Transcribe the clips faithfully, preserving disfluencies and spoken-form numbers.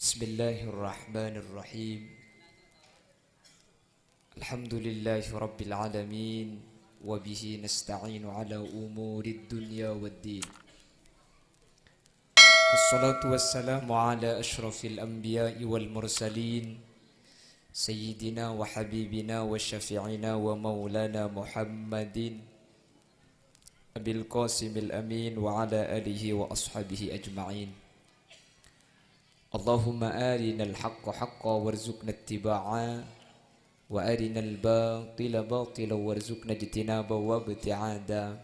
Bismillahirrahmanirrahim. Alhamdulillahirabbil alamin. Wa bihi nasta'inu ala umurid dunya waddin. Wassalatu wassalamu ala asyrafil anbiya'i wal mursalin, sayyidina wa habibina wa syafi'ina wa maulana Muhammadin Abil Qasimil Amin wa ala alihi wa ashabihi ajma'in. Allahumma arinal haqqa haqqa warzuqna ittiba'a, wa arinal batila batila warzuqna ijtinaba wa ibti'ada.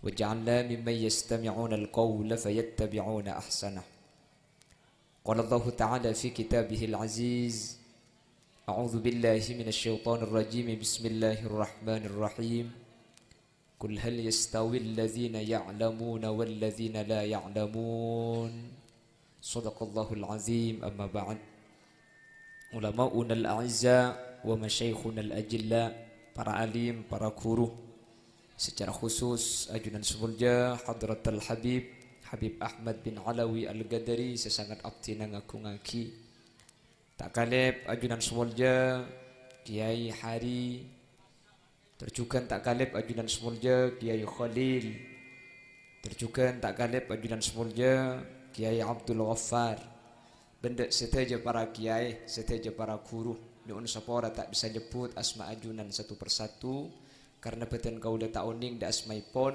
Waj'alna mimman yastami'unal qawla fayattabi'una ahsanah. Qala Allahu ta'ala fi kitabihil aziz, a'udzu billahi minasy syaithanir rajim. Bismillahirrahmanirrahim. Qul hal yastawil ladzina ya'lamuna wal ladzina la ya'lamun. Shadaqallahul azim, amma ba'd. Ulama'unal a'izza wa masyayikhunal ajilla, para alim, para guru. Secara khusus, ajunan sè molja Hadratal Habib, Habib Ahmad bin Alawi Al-Ghadari, sè sanget abdhina ngagungngaghi. Ta' kalèp ajunan sè molja Kiai Hari, tor jhughân ta' kalèp ajunan sè molja Kiai Khalil, tor jhughân ta' kalèp ajunan sè molja Kiai Abdul Ghaffar, bân dâ' sadhâjâ para kiai, sadhâjâ para guru. Nyo'on sapora ta' bisa nyebbhut asma ajunan satu persatu, karna bhâdhân kaulâ ta' onèng dâ' asmaèpon,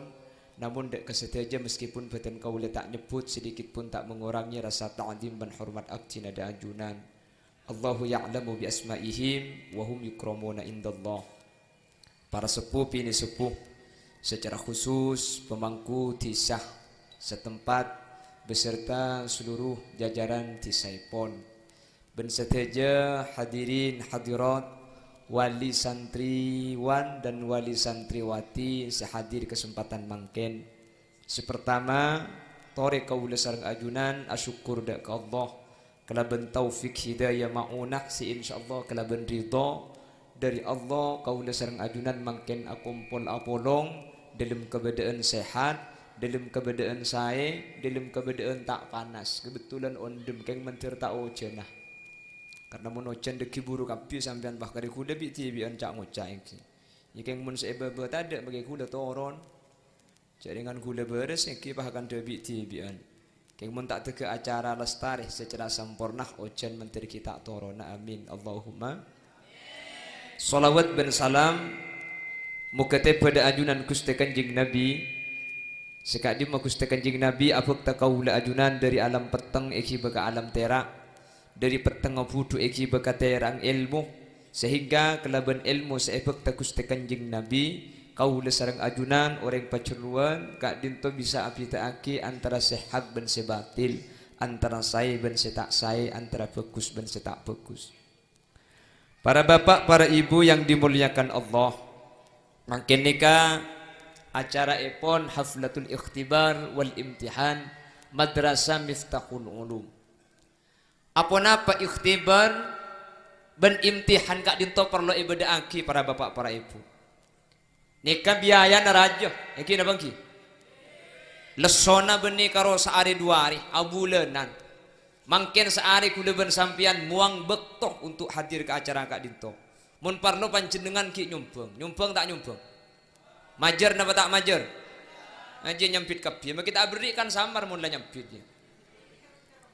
namong dâ' ka sadhâjâ, meskipun bhâdhân kaulâ ta' nyebbhut, sedikit pun ta' mengorangè rasa ta'zim bân hormat abdhina dâ' ajunan. Allahu ya'lamu bi asma'ihim wa hum yukramuna indallah. Para seppo binè' seppo, secara khusus pemangku dhisa setempat beserta seluruh jajaran dhisaèpon, bân sadhâjâ hadirin hadirat, wali santriwan dan wali santriwati sè hadir kesempatan mangkèn. Sè partama, torè kaulâ sareng ajunan asokkor dâ' ka Allah kalabân taufik hidayah ma'unah sè insyaallah kalabân ridho dâri Allah, kaulâ sareng ajunan mangkèn akompol apolong dâlem kabâdâ'ân sehat, dâlem kabâdâ'ân saè, dâlem kabâdâ'ân ta' panas. Kebetulan ondhem kèng mandhâr ta' ojhâna. Karna mon ojhân dhâggi' buru kabbhi sampèyan, pas karè ghulâ bi'-dhibi'ân ca'-ngoca' èngghi. Yâ kèng mon sè è bâbâ tadâ' makè ghulâ toron. Jhâringan ghulâ bârâs èngghi pas kandhâ bi'-dhibi'ân. Kèng mon ta' dhâgghâ' acara lastarè secara samporna, ojhân mandhâr ghi' ta' torona. Amin. Allahumma. Shalawat bân salam moghâ tèbâ dâ' ajunan Ghustè Kanjeng Nabi. Sè ka'dimma Ghustè Kanjeng Nabi abhâkta kaulâ ajunan dâri alam petteng èghibâ ka alam tèra', dâri pettengnga budhu èghibâ ka tèra'na èlmo, sehingga kalabân èlmo sè èbhâkta Ghustè Kanjeng Nabi, kaulâ sareng ajunan orèng Pajâluwân ka'dinto bisa abhidhâ'aghi antara sè hak bân sè batil, antara saè bân sè ta' saè, antara bhâghus bân sè ta' bhâghus. Para bapak, para ibu yang dimuliakan Allah, mangkèn nèka acaraèpon Haflatul Ikhtibar wal Imtihan Madrasah Miftahul Ulum. Aponapa ikhtibar bân imtihan ka'dinto parlo èbâdâ'aghi, para bapak, para ibu? Nèka biayana rajâ, èngghi napa èngghi? Lessona bânnè karo saarè duwâ arè, abulânan. Mangkèn saarè ghulâ bân sampèyan mowang bâkto untuk hadir ka acara ka'dinto. Mon parlo panjhennengngan ghi' nyombhâng. Nyombhâng ta' nyombhâng? Majâr napa ta' majâr? Ajiyâ nyambit kabbhi. Ma' ghi' ta' aberri' kan samar mon la nyambit, yâ.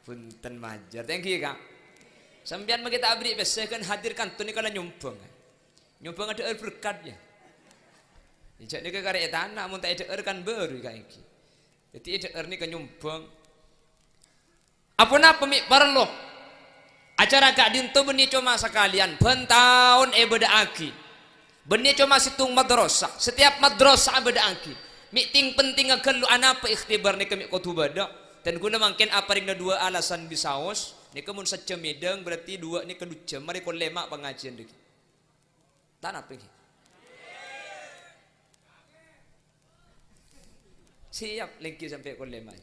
Bhunten majâr. Ta' èngghi, Ka'? Sampèyan ma' ghi' ta' aberri' pèssè kan hadir kanto nèka la nyombhâng. Nyombhâng adhâ'âr berkat, yâ. Jhâ' nèka karè è tana, mon ta' èdhâ'âr kan bâru kaèngghi. Dhâddhi èdhâ'âr nèka nyombhâng. Aponapa mè' parlo? Acara ka'dinto bânnè coma sakalèyan, bân taon èbâdâ'aghi. Bânnè coma sèttong madrasah, setiap madrasah abâdâ'aghi. Mè' ting-pentingnga ghâllu anapa ikhtibar nèka mè' kodhu bâdâ. Dan ghulâ mangkèn aparèngana duwâ alasan bisaos. Nèka mon sajjhâm mèdhâng, berarti duwâ nèka du jhâm. Marè kol lèma' pangajiyân dhâggi'. Ta' napa, èngghi? Siap, lèngghi sampè' kol lèma'.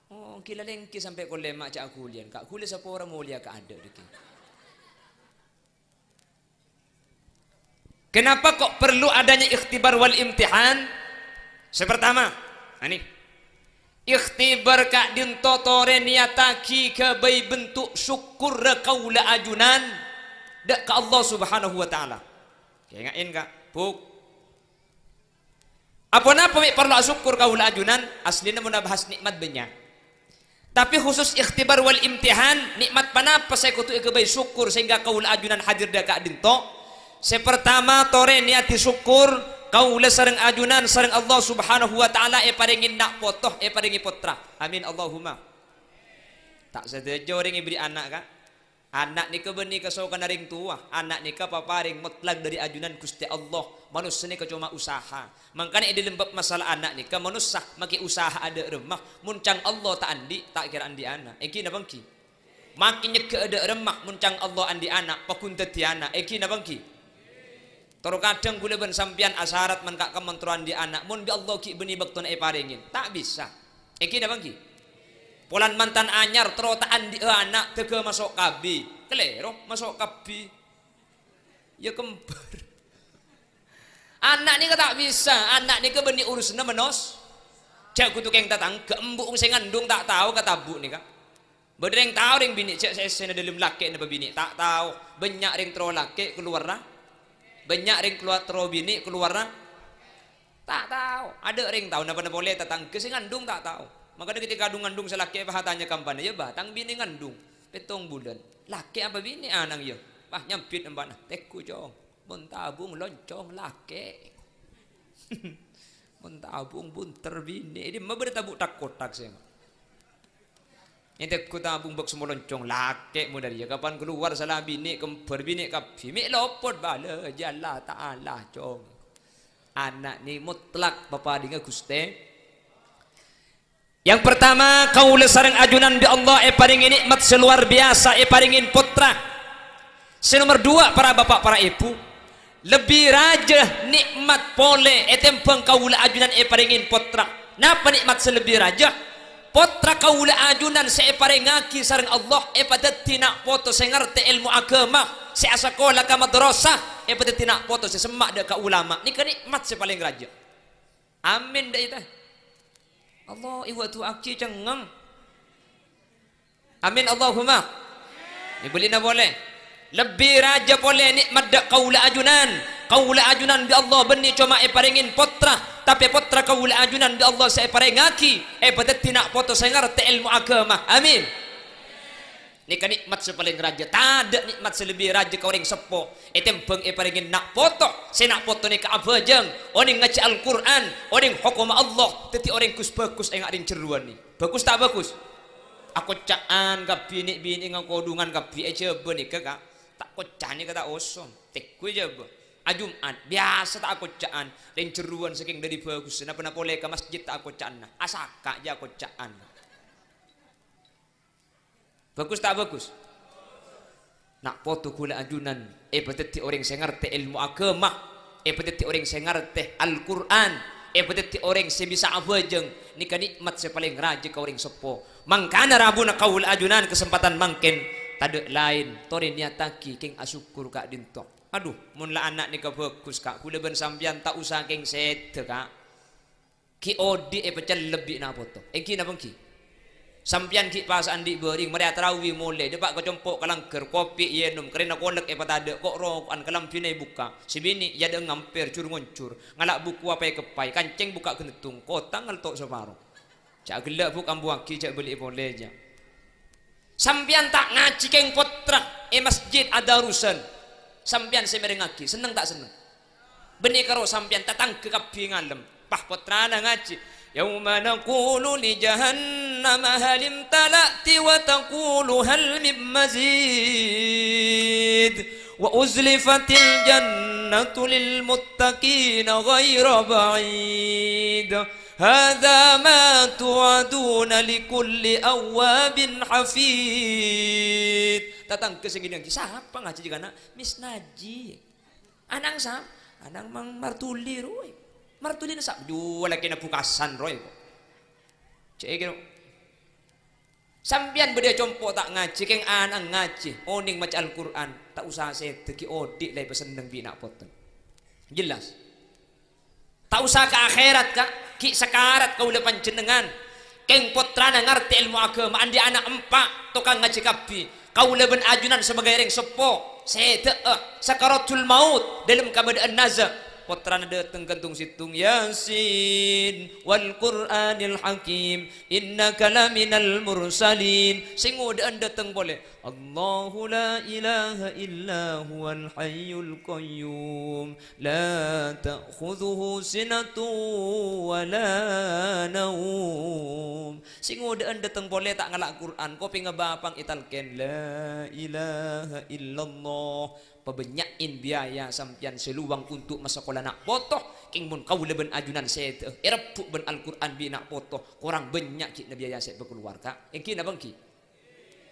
Oh, ghi' la lèngghi sampè' kol lèma' jhâ' aghuliyân. Ka' ghulâ sapora molèya ka adâ' dhâggi'. Kenapa kok perlu adanya ikhtibar wal imtihan? Sè partama, ani. Ikhtibar ka'dinto torè niyattaghi ghâbây bentuk sokkorra kaulâ ajunan dâ' ka Allah Subhanahu wa Ta'ala. Kènga'è, Ka', Bu'. Aponapa mè' parlo asokkor kaulâ ajunan? Asllina mon abahas nè'mat bânnya'. Tapè khusus ikhtibar wal imtihan, nè'mat ponapa sè kodhu èghâbây sokkor sehingga kaulâ ajunan hadir dâ' ka'dinto? Sè partama, torè niyaddhi sokkor, kaulâ sareng ajunan sareng Allah Subhanahu wa Ta'ala èparèngè na' poto, èparèngè pottra. Amin, Allahumma. Ta' sadhâjâ orèng èberri' ana', Ka'. Ana' nèka bânnè kasokanna rèng towa. Ana' nèka paparèng motlak dâri ajunan Ghustè Allah. Manossa nèka coma usaha. Mangkana è dâlem bab masalah ana' nèka manossa makè usaha adâ' remma. Mon ca'na Allah ta' andi', ta' kèra andi' ana'. Èngghi napa èngghi? Makè nyegghâ adâ' remma, mon ca'na Allah andi' ana', pagghun dhâddhi ana'. Èngghi napa èngghi? Toro kadhâng kaulâ bân sampèyan asarat man ka-, kamon toro andi' ana', mon bi' Allah ghi' bânnè bâktona èparèngè. Ta' bisa. Èngghi napa èngghi? Polana mantan anyar, terro ta' andi'â ana', dâgghâ maso' KB. Kalèro, maso' KB. Iyâ kembar. Ana' nèka ta' bisa, ana' nèka bânnè urusanna manos-, jhâ' kodhu kèng tatangghâ, embu' sè ngandung ta' tao ka tabu' nèka. Bâdâ rèng tao rèng binè' jhâ' sè èssèna dâlem lakè' napa binè' ta' tao. Bânnya' rèng terro lakè' kalowarra. Bânnya' rèng kalowa-, terro binè' kalowarra. Ta' tao. Adâ' rèng tao napa-napa polè tatangghâ sè ngandung ta' tao. Mangkana ketika adhung-ngandhung sè lakè' pas atanya kampana, "Yâ, Bah, tang binè' ngandhung pèttong bulân. Lakè' apa binè' ana'na, yâ?" Pas nyambit empa'na, "Tengghu, Cong. Mon tabung loncong lakè'." Mon tabung bunter binè'. È dimma bâdâ tabu' thak-kothak sè Ètengghu tabung bâk sè moloncong lakè' mon arèya, kapan kalowar sala binè' kembar binè' kabbhi, mè' lopot bâlâjâ Allah Ta'ala, Cong. Ana' nè motlak paparèngnga Ghustè. Yang pertama, kaulâ sareng ajunan bi' Allah èparèngè nè'mat sè lowar biyasa, èparèngè pottra. Sè nomer duwâ', para bapa', para èbhu, lebbi rajâ nè'mat polè ètembhâng kaulâ ajunan èparèngè pottra. Napa nè'mat sè lebbi rajâ? Pottra kaulâ ajunan sè èparèngaghi sareng Allah èpadhâddhi na' poto sè ngartè èlmo aghâma, sè asakola ka madrasah, èpadhâddhi na' poto sè semma' dâ' ka ulama. Nèka nè'mat sè palèng rajâ. Amin, dâ' iyâ, ta? Allah, èwadu'aghi cengngeng. Amin, Allahumma. Èbellina polè. Lebbi rajâ polè nè'mat dâ' kaulâ ajunan. Kaulâ ajunan bi' Allah bânnè coma èparèngè pottra, tapè pottra kaulâ ajunan bi' Allah sè èparèngaghi èpadhâddhi na' poto sè ngartè èlmo aghâma. Amin. Nèka nè'mat sè palèng rajâ. Tadâ' nè'mat sè lebbi rajâ ka orèng seppo ètembhâng èparèngè na' poto. Sè na' poto nèka abhâjâng, onèng ngajhi Al-Qur'an, onèng hokomma Allah, dhâddhi orèng ghus-bhâghus enga' rèng jârowan nè. Bhâghus ta' bhâghus? Akocca'an kabbhi nè'-binè' ngakodhungan kabbhi è Jhâbâ nèka, Ka'. Ta' kocca nèka ta' osom. Tengghu è Jhâbâ. Ajum'at, biyasa ta' akocca'an. Rèng jârowan sakèng dâri bhâghussa, napa-napa polè ka masjid ta' akocca'anna. Asaka' jâ akocca'an. Bhâghus ta' bhâghus? Na' poto kaulâ ajunan èpadhâddhi orèng sè ngartè èlmo aghâma, èpadhâddhi orèng sè ngartè Al-Qur'an, èpadhâddhi orèng sè bisa abhâjâng, nèka nè'mat sè palèng rajâ ka orèng seppo. Mangkana rabuna kaulâ ajunan kasempadhân mangkèn, tadâ' laèn, torè niyattaghi kèng asokkor ka'dinto. Adhu, mon la ana' nèka bhâghus, Ka', kaulâ bân sampèyan ta' osa kèng sèdhâ, Ka'. Ghi' odi' èpacellep bi' na' poto. Èngghi napa èngghi? Sampèyan ghi' pas andi' bhâring, marè atarawi molè, dâpa' ka compo' ka langghâr, kopi èènom, karèna kolek èpatadâ', ko'-roko'an, kalambhina èbukka', sè binè' èadâ'eng ampèr, jur-ngonjur, ngala' buku apa èkeppay, kancèng bukka' ghânèddhung, kotang ngalto' saparo. Jâ' ghellâ', Bu', kambuwâghi, jâ' bâli'i polè, jâ'. Sampèyan ta' ngajhi kèng pottra è masjid adarusan. Sampèyan sè mèrèngngaghi, senneng ta' senneng? Bânnè karo sampèyan tatangghâ kabbhi ngalem. Pah, pottrana ngajhi. "Yauma naqulu li jahannama hal imtala'ti wa taqulu hal min mazid. Wa uzlifatil jannatu lil muttaqina ghaira ba'id. Hadza ma tu'aduna li kulli awwabin hafid." Tatangghâ sè ngèdhingngaghi, "Sapa ngajhi jâ kana'?" "Mis Najib." "Ana'na sapa?" "Ana'na Mang Martuli rowa." "Martulina sapa?" "Jhuwâ lakèna Bukasan rowa kok." Cè' kèro. Sampèyan bâdâ compo' ta' ngajhi, kèng ana'na ngajhi, onèng maca Al-Qur'an, ta' osa sèdhâ ghi' odi' la èpasenneng bi' na' potona. Jelas? Ta' osa ka akhèrat, Ka', ghi' sakarat kaulâ panjhennengngan. Kèng pottrana ngartè èlmo aghâma, andi' ana' empa', tokang ngajhi kabbhi. Kaulâ bân ajunan sabâgâi rèng seppo, sèdhâ'â, sakaratul maut, dâlem kabâdâ'ân naza'. Pottrana dâteng ghântung-sèttong, "Yasin, wal Qur'anil Hakim, innaka laminal mursalin." Sè ngodâ'ân dâteng polè, "Allahu la ilaha illa huwal hayyul qayyum, la ta'khudhuhu sinatun wa la naum." Sè ngodâ'ân dâteng polè ta' ngala' Qur'an, kopèngnga bâpang ètalkèn, "La ilaha illallah." Pabânnya'in biaya sampèyan sè lowang untuk masakola na' poto, kèng mon kaulâ bân ajunan sèdhâ'â èrebbhu' bân Al-Qur'an bi' na' poto, korang bânnya' ghi'na biaya sè èpakalowar, Ka'. Èngghi napa èngghi?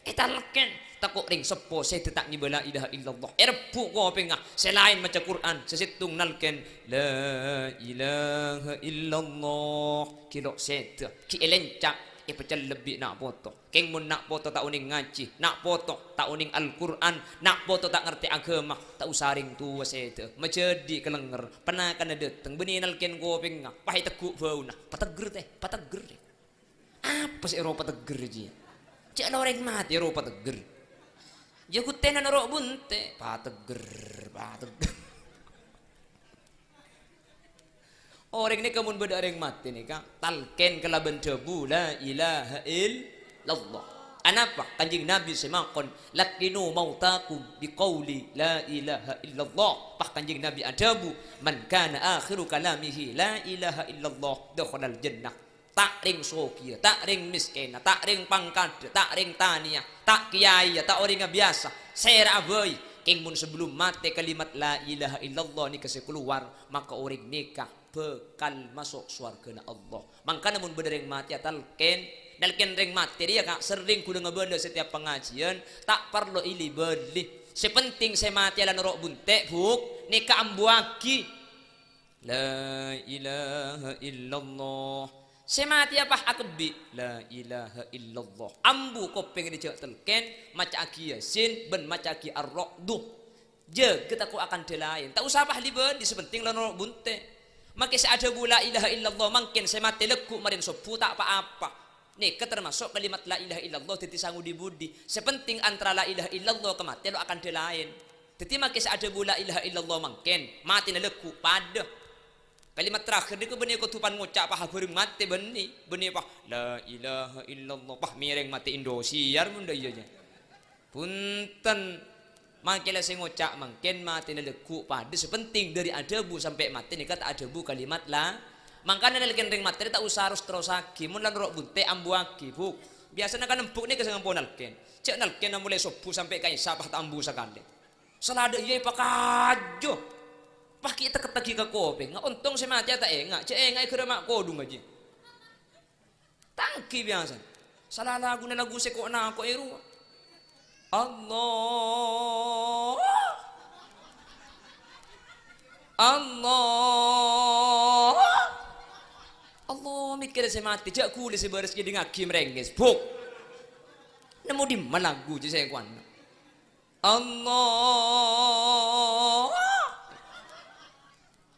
Ètalkèn, tako' rèng seppo sèdhâ ta' ngibâ la ilaha illallah. Èrebbhu' kopèngnga, sè laèn maca Qur'an, sè sèttong nalkèn, "La ilaha illallah." Ghi' lo' sèdhâ, ghi' èlènca', èpacellep bi' na' poto. Kèng mon na' poto ta' onèng ngajhi, na' poto ta' onèng Al-Qur'an, na' poto ta' ngartè aghâma, ta' osa rèng towa sèdhâ. Majhâdhi kalènger, panakanna dâteng, bânnè nalkèn kopèngnga, pas ètegghu' bâuna, "Pateggher, tè, pateggher." Apa sè èro pateggher, jiyâ? Cè' la orèng matè èro pateggher. Yâ, ghuttèna noro' bunte', pateggher, pateggher. Orèng nèka mon bâdâ orèng matè nèka, talkèn kalabân dhâbu, "La ilaha illallah." Anapa? Kanjeng Nabi sè makon, "Laqqinu mautakum biqauli la ilaha illallah." Pas Kanjeng Nabi adhâbu, "Man kana akhiru kalamihi la ilaha illallah, dakhalal jannah." Ta' rèng sogiyâ, ta' rèng mèskènna, ta' rèng pangkaddhâ, ta' rèng tanèya, ta' kèyaèya, ta' orèngnga biyasa, sèra'a bhâi, kèng mon sabellum matè kalimat la ilaha illallah nèka sè kalowar, maka orèng nèka bhâkal maso' sowarghâna Allah. Mangkana mon bâdâ rèng matèya talkèn, nalkèn rèng matè rèya, Ka', serrèng ghulâ ngabâlâ setiap pangajiyân, ta' parlo èli-bâli. Sè penting sè matèya la noro' bunte', Bu', nèka ambuwâghi. La ilaha illallah. Sè matèya pas akebbi', la ilaha illallah. Ambu kopèngnga jhâ' telkèn, maca'aghi Yasin bân maca'aghi Ar-Ra'du. Jâgâ tako' akandhâ laèn. Ta' osa pas li-bâli, sè penting la noro' bunte'. Makè sè adhâbu la ilaha illallah mangkèn sè matè lagghu' marèn sobbhu ta' pa-apa. Nèka tamaso' kalimat la ilaha illallah dhâddhi sango dhi-budhi. Sè penting antara la ilaha illallah ka matè lo' akandhâ laèn. Dhâddhi makè sè adhâbu la ilaha illallah mangkèn, matèna lagghu' padâ. Kalimat terakhir nèko bânnè kodhu pan ngoca' pas abhâreng matè bânnè, bânnè pas, "La ilaha illallah." Pas mèrèng matè Indosiar mon dâ' iyâ, jâ. Bhunten, makè la sè ngoca' mangkèn matèna lagghu' padâ, sè penting dâri adhâbu sampè' matè nèka ta' adhâbu kalimat la. Mangkana nalkèn rèng matè ta' osa ros-terrossaghi, mon la noro' bunte' ambuwâghi, Bu'. Biyasana kan embu' nèka sè ngampon nalkèn. Jhâ' nalkèn molaè sobbhu sampè' ka isya pas ta' ambu sakalè. Saladâ iyâ èpakajâ. Pas ghi' ètekkettaghi ka kopèngnga, ontong sè matèya ta' enga', jhâ' enga' èghârâ ma' kodhung ajiyâ. Tanggi biyasana. Sala laguna lagu sè ko'-nako'è rowa. Allah. Allah. Allah, mèkkèrè sè matè, jhâ' ghulâ sè bârâs ngèdingngaghi mèrèngès, Bu'. Nemmo dimma lagu jiyâ sè kowanna? Allah.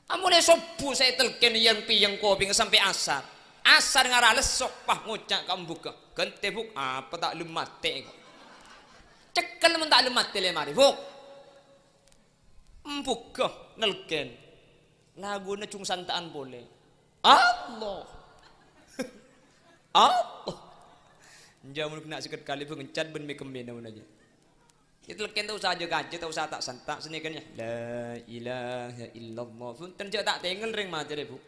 Amolaè sobbhu sè ètelkèn yèng-pèyèng kopèngnga sampè' asar. Asar ngara lesso, pas ngoca' ka embughâ, "Ghântè, Bu', apa ta' lem matè ko'?" Cekkel mon ta' lem matè lè marè, Bu'. Embughâ nelkèn. Laguna jung santa'an polè. Allah. Allah. Jhâ' mon kèna sèket kalè, Bu', ngencat bân mèkemmèna mon ajiyâ. Ètelkèn ta' osa jâ-kajâ, ta' osa ta'-santa', sanèkèn, yâ. La ilaha illallah. Bhunten, jhâ' ta' tengngel rèng matè rè, Bu'.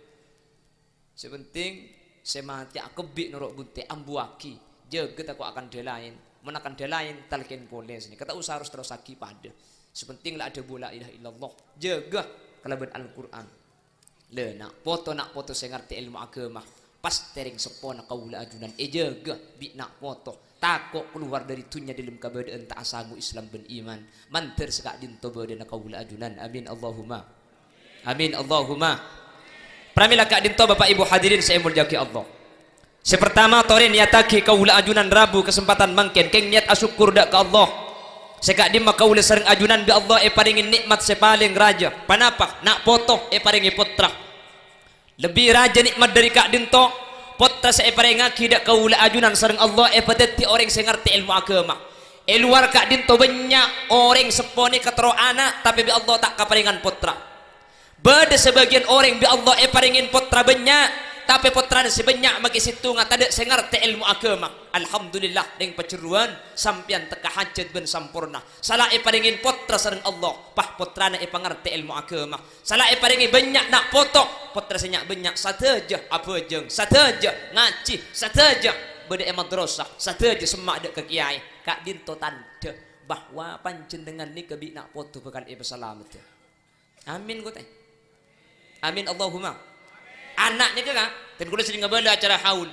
Sè penting, sè matè akebbi' noro' bunte' ambuwâghi. Jâgâ tako' akandhâ laèn. Mon akandhâ laèn, talkèn polè sanèka. Ta' osa ros-terrossaghi padâ. Sè penting la adhâbu la ilaha illallah. Jâgâ kalabân Al-Qur'an. Lè, na' poto, na' poto sè ngartè èlmo aghâma, pas tèrèng seppona kaulâ ajunan èjâgâ bi' na' poto, tako' kalowar dâri dhunnya dâlem kabâdâ'ân ta' asango Islam bân iman, mandhâr sè ka'dinto bâdâna kaulâ ajunan. Amin, Allahumma. Amin, Allahumma. Pramila ka'dinto, Bapak Ibu hadirin sè èmoljâ'aghi Allah. Sè partama, torè niyataghi kaulâ ajunan rabu kasempadhân mangkèn kèng niyat asokkor dâ' ka Allah sè ka'dimma kaulâ sareng ajunan bi' Allah èparèngè nè'mat sè palèng rajâ. Panapa? Na' poto èparèngè pottra. Lebbi rajâ nè'mat dâri ka'dinto, Pottra sè èparèngaghi dâ' kaulâ ajunan sareng Allah èpadhâddhi orèng sè ngartè èlmo aghâma. È lowar ka'dinto bânnya' orèng seppo nèka terro ana', tapè bi' Allah ta' kaparèngan pottra. Bâdâ sabâgiyân orèng bi' Allah èparèngè pottra bânnya', tapè pottrana sè bânnya' makè sèttonga tadâ' sè ngartè èlmo aghâma. Alhamdulillah, rèng Pajârâwân, sampèyan tekka hajhât bân samporna. Sala èparèngè pottra sareng Allah, pas pottrana èpangartè èlmo aghâma. Sala èparèngè bânnya' na' poto, pottra sè nya'-bânnya' sadhâjâ abhâjâng, sadhâjâ ngajhi, sadhâjâ bâdâ è madrasah, sadhâjâ semma' dâ' ka kèyaè. Ka'dinto tandhâ bahwa panjhennengngan nèka bi' na' poto bhâkal èpasalameddhâ. Amin, kote. Amin, Allahumma. Ana' nèka, Ka', dan kaulâ serrèng ngabâlâ acara haul.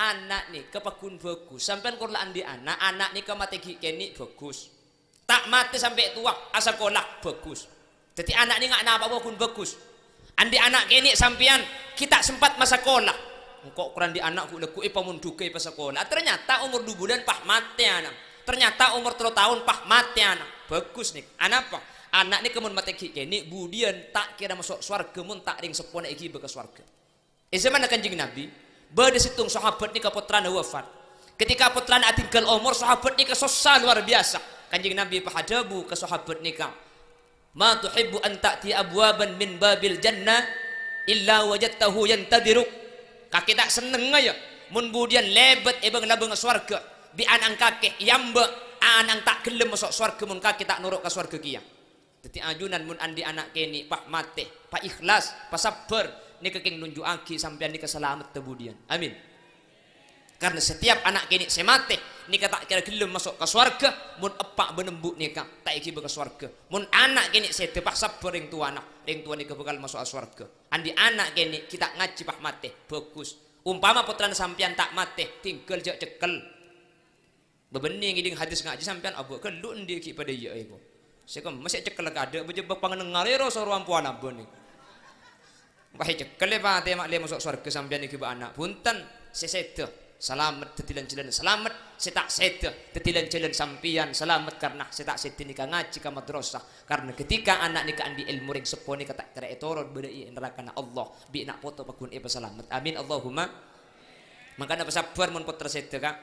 Ana' nèka paggun bhâghus. Sampèyan kor la andi' ana', ana' nèka matè ghi' kènè' bhâghus. Ta' matè sampè' towa, asakola, bhâghus. Dhâddhi ana' nèka napa paggun bhâghus. Andi' ana' kènè' sampèyan, ghi' ta' sempat masakola. Engko' kor andi' ana' ghu'-lagghu' èpamondhugâ èpasakola. Ternyata omor du bulân pas matè ana'. Ternyata omor tello taon pas matè ana'. Bhâghus nèka. Anapa? Ana' nèka mon matè ghi' kènè', budiyân ta' kèra maso' sowarghâ mon ta' rèng seppona èghibâ ka sowarghâ. È zamanna Kanjeng Nabi, bâdâ sèttong sahabat nèka pottrana wafat. Ketika pottrana adinggal omor, sahabat nèka sossa lowar biyasa. Kanjeng Nabi pas adhâbu ka sahabat nèka, "Ma tuhibbu an ta'tiya abwaban min babil jannah illa wajadtahu yantadhiruk?" Kakè ta' sennengnga, ya, mon budiyân lèbât è bâng-labângnga sowarghâ, bi' ana'na kakè èambâ', ana'na ta' ghellem maso' sowarghâ mon kakè ta' noro' ka sowarghâ kèya. Dhâddhi ajunan mon andi' ana' kènè' pas matè, pas ikhlas, pas sabbhâr, nèka kèng nonjhu'aghi sampèyan nèka salameddhâ budiyân. Amin. Karna setiap ana' kènè' sè matè nèka ta' kèra ghellem maso' ka sowarghâ, mon eppa' bân embu' nèka ta' èghibâ ka sowarghâ. Mon ana' kènè' sèdhâ pas sabbhâr rèng towana, rèng towa nèka bhâkal maso'a sowarghâ. Andi' ana' kènè' ghi' ta' ngajhi pas matè, bhâghus. Ompama pottrana sampèyan ta' matè, tinggal jhâ' cekkel. Bâbânnè ngèdhing hadis ngajhi sampèyan, abâ' ghâllu endi' ghi' padâ iyâ èko. Sè kemma sè ècekkel kadâ' bâjâ bâ pangennengngarè ro soro ampo alabân èko. Wah, ècekkel è patè ma' lè maso' sowarghâ sampèyan èghibâ ana'. Bhunten, sè sèdhâ salamet dhâddhi lan-jhâlân salamet, sè ta' sèdhâ dhâddhi lan-jhâlân sampèyan salamet karna sè ta' sèdhâ nèka ngajhi ka madrasah. Karna ketika ana' nèka andi' èlmo rèng seppo nèka ta' kèra ètoron bâdâ è narakana Allah, bi' na' poto paggun èpasalamet. Amin, Allahumma. Mangkana pasabbhâr mon pottra sèdhâ, Ka'.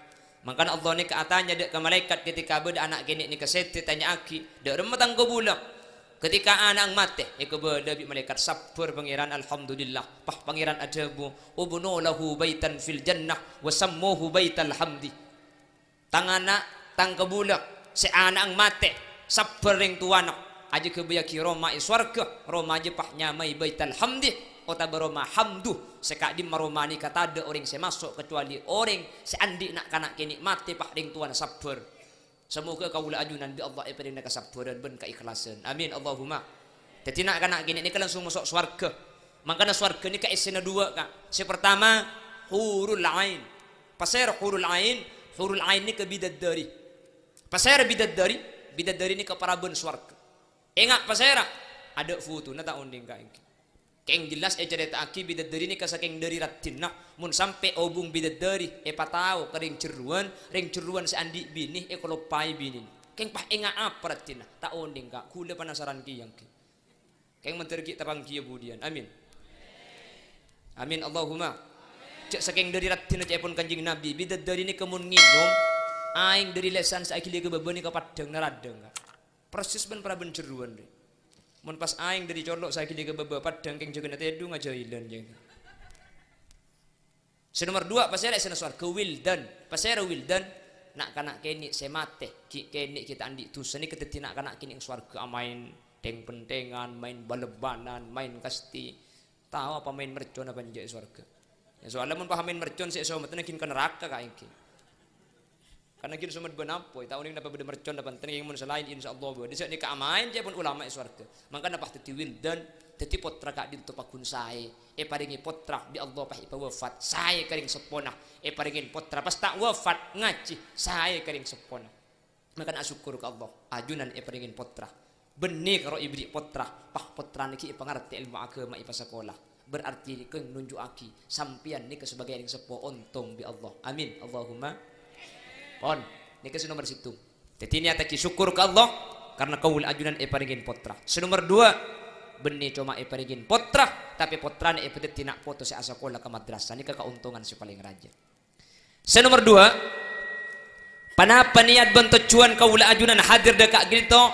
Mangkana Allah nèka atanya dâ' ka malaèkat ketika bâdâ ana' kènè' nèka sèdhâ, tanya'aghi, "Dâ' remma tang kabulâ?" Ketika ana'na matè, èkabâlâ bi' malaèkat, "Sabbhâr, Pangèran, alhamdulillah." Pas Pangèran adhâbu, "Ubnu lahu baitan fil jannah wa sammuhu Baital Hamdi." Tang ana', tang kabulâ, sè ana'na matè, sabbhâr rèng towana, ajâ ghâbâyyaghi roma è sowarghâ, roma jâ pas nyamaè Baital Hamdi, otabâ roma hamdu, sè ka'dimma roma nèka tadâ' orèng sè maso' kacuali orèng sè andi' na'-kana' kènè' matè pas rèng towana sabbhâr. Samoghâ kaulâ ajunan bi' Allah èparèngana kasabbhârân bân kaikhlasan. Amin, Allahumma. Dhâddhi na'-kana' kènè' nèka langsung maso' sowarghâ. Mangkana sowarghâ nèka èssèna duwâ', Ka'. Sè partama, hurul ain. Pasèra hurul ain? Hurul ain nèka bidadari. Pasèra bidadari? Bidadari nèka parabân sowarghâ. Enga' pasèra? Adâ' fotona ta' onèng, Ka', èngghi. Kèng jelas ècarèta'aghi bidadari nèka sakèng dâri raddhinna, mon sampè' obung bidadari èpatao ka rèng jârâwân, rèng jârâwân sè andi' binè èkaloppaè binèna. Kèng pas enga' apa raddhinna? Ta' onèng, Ka', ghulâ panasaran kèya èngghi. Kèng mandhâr ghi' tapanggiyâ budiyân. Amin. Amin, Allahumma. Jâ' sakèng dâri raddhinna ca'èpon Kanjeng Nabi, bidadari nèka mon ngènom, aèng dâri lèsan sè aghili ka bâbâ nèka paddhâng na raddhâng, Ka'. Persis bân parabân jârâwân rè. Mon pas aèng dâri colo' sè aghili ka bâbâ paddhâng kèng jâgâna tèdhung ajâilan, jâ. Sè nomer duwâ', pasèra èssèna sowarghâ? Wildan. Pasèra wildan? Na'-kana' kènè' sè matè, ghi' kènè' ghi' ta' andi' dhusa nèka dhâddhi na'-kana' kènè' sowarghâ, amaèn dheng-pendengan, maèn bal-balan, maèn kasti. Tao apa maèn mercon apa enjâ' è sowarghâ? Ya, soalnya mon pas maèn mercon sè èsomeddhâ ghi' ka naraka, Ka', èngghi. Karna ghi' somed bân apoy, ta' onèng napa bâdâ mercon napa enten, kèng mon sè laèn, insyaallah bâdâ. Sè nèka amaèn ca'èpon ulama è sowarghâ. Mangkana pas dhâddhi wildan, dhâddhi pottra ka'dinto paggun saè. Èparèngè pottra bi' Allah pas èpawafat, saè ka rèng seppona. Èparèngè pottra pas ta' wafat ngajhi, saè ka rèng seppona. Mangkana asokkor ka Allah, ajunan èparèngè pottra. Bânnè karo èberri' pottra, pas pottrana ghi' èpangartè èlmo aghâma, èpasakola. Berarti nèka nonjhu'aghi sampèyan nèka sebagai rèng seppo ontong bi' Allah. Amin. Allahumma. Pon. Nèka sè nomer sèttong. Dhâddhi niyataghi sokkor ka Allah karna kaulâ ajunan èparèngè pottra. Sè nomer duwâ', Bânnè coma èparèngè pottra, tapè pottrana èpadhâddhi na' poto sè asakola ka madrasah. Nèka kaontongan sè palèng rajâ. Sè nomer duwâ', ponapa niyat bân tojjhuwân kaulâ ajunan hadir dâ' ka'dinto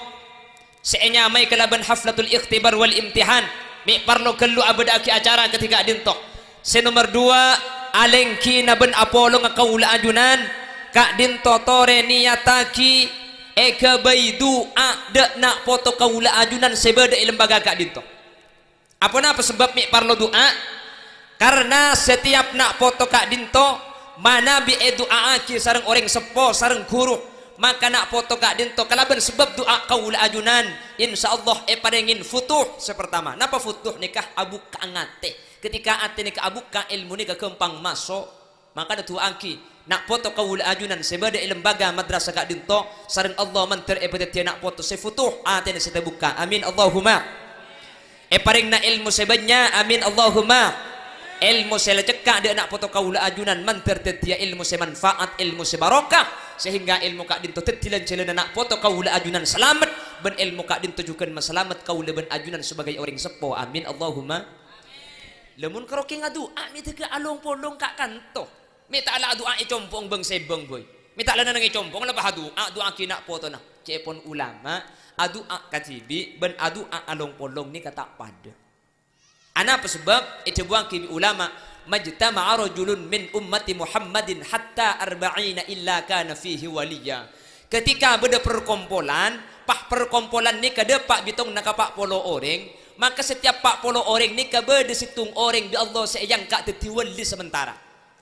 sè ènyamaè kalabân haflatul ikhtibar wal imtihan? Mè' parlo ghâllu abâdâ'aghi acara kadhi ka'dinto. Sè nomer duwâ', alèngghina bân apolonga kaulâ ajunan ka'dinto torè niyattaghi èghâbây du'a dâ' na' poto kaulâ ajunan sè bâdâ è lembaga ka'dinto. Aponapa sabâb mè' parlo du'a? Karna setiap na' poto ka'dinto manabi èdu'a'aghi sareng orèng seppo sareng ghuru, maka na' poto ka'dinto kalabân sabâb du'a kaulâ ajunan, insyaallah èparèngè futuh sè partama. Napa futuh nèka? Abukka' atè. Ketika atè nèka abukka', èlmo nèka ghâmpang maso'. Mangkana du'a'aghi na' poto kaulâ ajunan sè bâdâ è lembaga madrasah ka'dinto, sareng Allah mandhâr èpadhâddhiyâ na' poto sè futuh, atèna sè tabukka'. Amin, Allahumma. Èparèngana èlmo sè bânnya'. Amin, Allahumma. Èlmo sè la cekka' dâ' na' poto kaulâ ajunan mandhâr dhâddhiyâ èlmo sè manfaat, èlmo sè barokah, sehingga èlmo ka'dinto dhâddhi lan-jhâlânna na' poto kaulâ ajunan salamet, bân èlmo ka'dinto jhughân masalamet kaulâ bân ajunan sebagai orèng seppo. Amin, Allahumma. Lamon karo kè ngadu'a mè' dâgghâ' along-polong ka' kanto. Mè' ta' la adu'a è compo'na bâng-sèbâng, boy. Mè' ta' la neng è compo'na la pas adu'a, du'a'aghi na' potona. Ca'èpon ulama, adu'a kadhibi' bân adu'a along-polong nèka ta' padâ. Anapa sabâb? Èdhâbuwâghi bi' ulama, "Majtama'a rajulun min ummati Muhammadin hatta arba'ina illa kana fihi waliyya." Ketika bâdâ perkompolan, pas perkompolan nèka dâpa' bitongnga ka pa' polo orèng, maka setiap pa' polo orèng nèka bâdâ sèttong orèng bi' Allah sè èangka' dhâddhi wali sementara.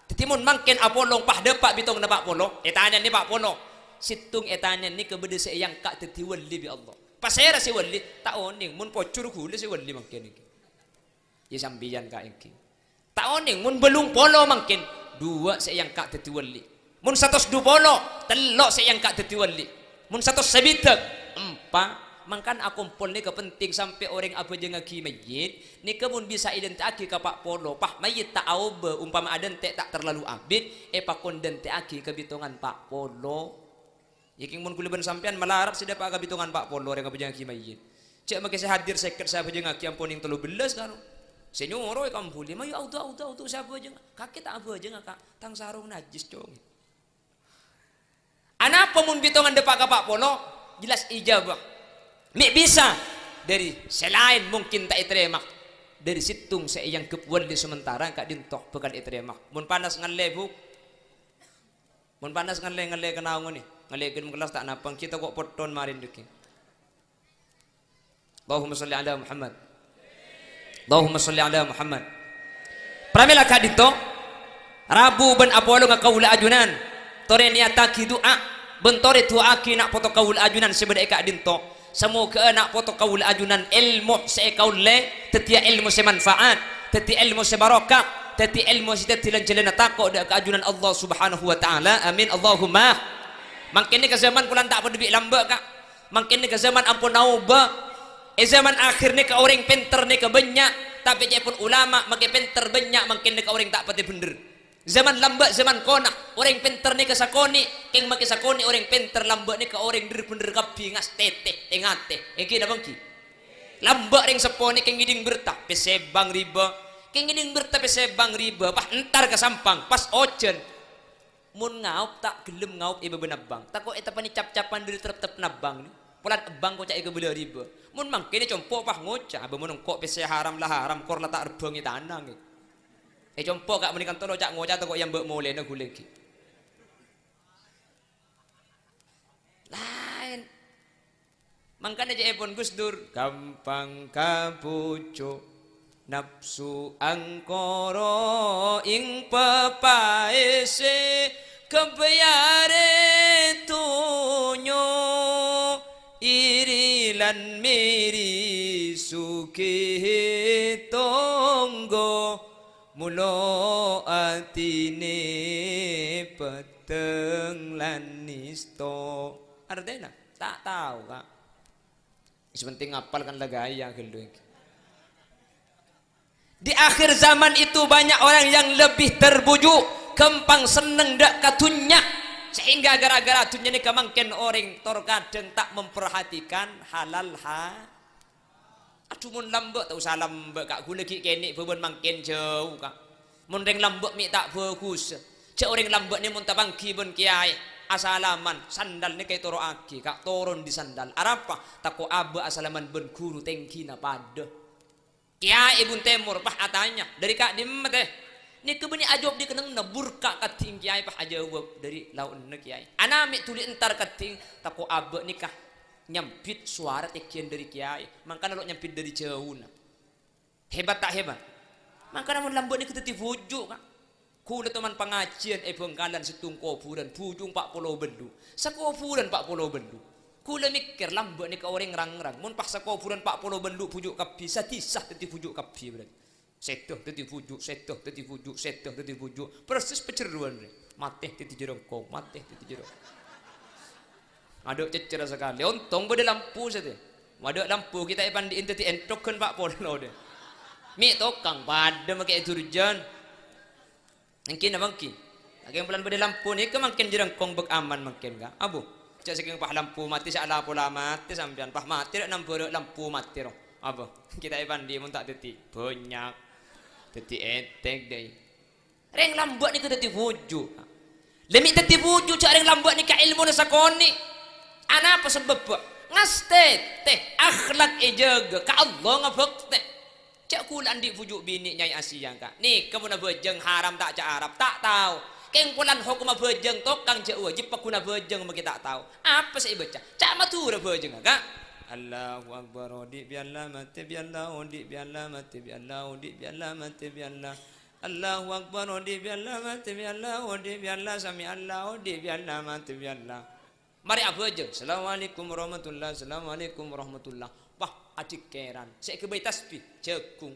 Dhâddhi, mon mangkèn apolong pas dâpa' bitongnga pa' polo, ètanya'aghi pa' polo. Sèttong ètanya'aghi nèka bâdâ sè èangka' dhâddhi wali bi' Allah. Pasèra sè wali? Ta' onèng, mon pojhur ghulâ sè wali mangkèn nèka. Yâ sampèyan kaènggi. Ta' onèng, mon bâllung polo mangkèn, duwâ' sè èangka' dhâddhi wali. Mon satos du polo, tello' sè èangka' dhâddhi wali. Mon satos sabidhâk, empa'. Mangkana akompol nèka penting sampè' orèng abhâjângaghi mayyit, nèka mon bisa èdântè'aghi ka pa' polo, pas mayyit ta' aobâ, ompama adântè' ta' terlalu abit, èpakon dântè'aghi ka bitongan pa' polo. Yâ kèng mon ghulâ bân sampèyan malarat sè dâpa' ka bitongan pa' polo orèng abhâjângaghi mayyit. Jhâ' makè sè hadir sèket sè abhâjângaghi ampon nèng tello bellâs karo. Sè nyoro èkambhuli, "Mayu, audu, audu, audu, sè abhâjânga." "Kakè ta' abhâjânga, Ka'. Tang sarong najjhis, Cong." Anapa mon bitongan dâpa' ka pa' polo? Jelas ijabah. Mè' bisa. Dâri sè laèn mungkin ta' ètarèma. Dâri sèttong sè èangghep wali sementara ka'dinto bhâkal ètarèma. Mon panas ngallè, Bu. Mon panas ngallè-ngallè ka naongnga nè, ngallè ghâlem kellas ta' napa, ghi' tako' potthon marèn dhâggi'. Allahumma shalli ala Muhammad. Allahumma shalli ala Muhammad. Pramèla ka'dinto, rabu bân apolonga kaulâ ajunan, torè niyattaghi du'a, bân torè du'a'aghi na' poto kaulâ ajunan sè bâdâ è ka'dinto. Samoghâ'â na' poto kaulâ ajunan èlmo sè èkaollè dhâddhiyâ èlmo sè manfaat, dhâddhi èlmo sè barokah, dhâddhi èlmo sè dhâddhi lan-jhâlânna tako' dâ' ka ajunan Allah Subhanahu wa Ta'ala. Amin, Allahumma. Mangkèn nèka zaman polana ta' padâ bi' lambâ', Ka'. Mangkèn nèka zaman ampon aobâ. È zaman akhir nèka orèng pènter nèka bânnya', tapè ca'èpon ulama makè pènter bânnya', mangkèn nèka orèng ta' patè bhendher. Zaman lambâ', zaman kona, orèng pènter nèka sakonè', kèng makè sakonè' orèng pènter, lambâ' nèka orèng dhâr-bhendhâr kabbhi, ngastètè, tè-ngatè. Èngghi napa èngghi? Lambâ' rèng seppo nèka ngèdhing berta, pèssè bâng ribâ. Kèng ngèdhing berta pèssè bâng ribâ, pas entar ka Sampang, pas ojhân. Mon ngaop ta' ghellem ngaop è bâbâna bâng. Tako' èteppanè cap-capan dhâri tep-teppna bâng nè. Polana bâng koca' èkabâlâ ribâ. Mon mangkèn è compo' pas ngoca', "Abâ mon engko' pèssè haram la haram, kor la ta' rebbhâng è tana, ngghi." È compo' ka' mènèkan tolo ca'-ngoca' tako' è ambâ' molèna ghulâ èngghi. Laèn. Mangkana ca'èpon Gus Dur, "Ghâmpang kabhuju' napsu angkara ing papaèsè, kabâjârâ dhunnya iri lan miri soghi tonggo." Molo atine peddheng lan nisto. Artena, ta' tao, Ka'. Sè penting ngapal kan la gaya ghâllu iki. Di akhir zaman itu banyak orang yang lebih terbujuk, ghâmpang senneng dâ' ka dhunnya. Sehingga gara-gara dhunnya nèka mangkèn orèng tor kadhâng ta' memperhatikan halal ha-, Adhu, mon lambâ', ta' osa lambâ', Ka'. Ghulâ ghi' kènè' bâbâna mangkèn jhâu, Ka'. Mon rèng lambâ' mè' ta' bhâghus. Jhâ' orèng lambâ' nè mon tapanggi bân kèyaè, asalaman, sandal nèka ètoro'aghi, Ka', toron dâri sandal. Arapa? Tako' abâ' asalaman bân ghuru tèngghina padâ. Kèyaè è bun tèmor, pas atanya, "Dâri ka'dimma, tè?" Nèka bânnè ajâwâb dâri kennengnganna, burka' kadhi'eng kèyaè, pas ajâwâb, "Dâri lao'na, Kèyaè." Ana' mè' dhuli entar kadhi'eng, tako' abâ' nèka nyambit sowara tènggiyân dâri kèyaè, mangkana lo' nyambit dâri jhâuna. Hebat ta' hebat? Mangkana mon lambâ' nèka dhâddhi bhuju', Ka'. Ghulâ toman pangajiyân è Bhângkalan, sèttong kobhurân, bhuju' empa' polo bâllu'. Sakobhurân empa' polo bâllu'. Ghulâ mèkkèr, lambâ' nèka orèng rang-rang. Mon pas sakobhurân empa' polo bâllu' bhuju' kabbhi, sadhisa dhâddhi bhuju' kabbhi, berarti. Sèdhâ dhâddhi bhuju', sèdhâ dhâddhi bhuju', sèdhâ dhâddhi bhuju'. Persis pajherrowan rè. Matè dhâddhi jhârângkong, matè dhâddhi jhârângkong. Adâ' cècèra sakalè. Ontong bâdâ lampu satèya. Adâ' lampu, ghi' ta' èpandi'in dhâddhi ènthok ghân pa' polo, dâ. Mè' tokang padâ makè durjân. Èngghi napa èngghi? Lakè polana bâdâ lampu nèka mangkèn jhârângkong bâk aman mangkèn, Ka'. Abu, jhâ' sakèng pas lampu matè, sè ala pola matè sampèyan. Pas matè rè' nambârâ' lampu matè, ro. Abu, ghi' ta' èpandi mon ta' dhâddhi bânnya'. Dhâddhi ènthèk, dâi. Rèng lambâ' nèka dhâddhi bhuju'. Lè mè' dhâddhi bhuju' jhâ' rèng lambâ' nèka èlmona sakonè'. Anapa sabâbbhâ? Ngastètè, akhlak èjâgâ, ka Allah ngabhâktè. Jhâ' ghulâ andi' bhuju' binè' Nyai Asia, Ka'. Nèka mon abhâjâng haram ta' ca' Arab, ta' tao. Kèng polana hokomma abhâjâng tokang jhâ' wâjib paggun abhâjâng makè ta' tao. Apa sè èbâca? Ca' Madhurâ abhâjângnga, Ka'. Allahu Akbar, odi' bi Allah, matè bi Allah, odi' bi Allah, matè bi Allah, odi' bi Allah, matè bi Allah. Allahu Akbar, odi' bi Allah, matè bi Allah, odi' bi Allah, sami Allah, odi' bi Allah, matè bi Allah. Marè abhâjâng, "Assalamualaikum warahmatullah, assalamualaikum warahmatullah." Wah, adhikèran. Sè èghâbây tasbih, jhâghung.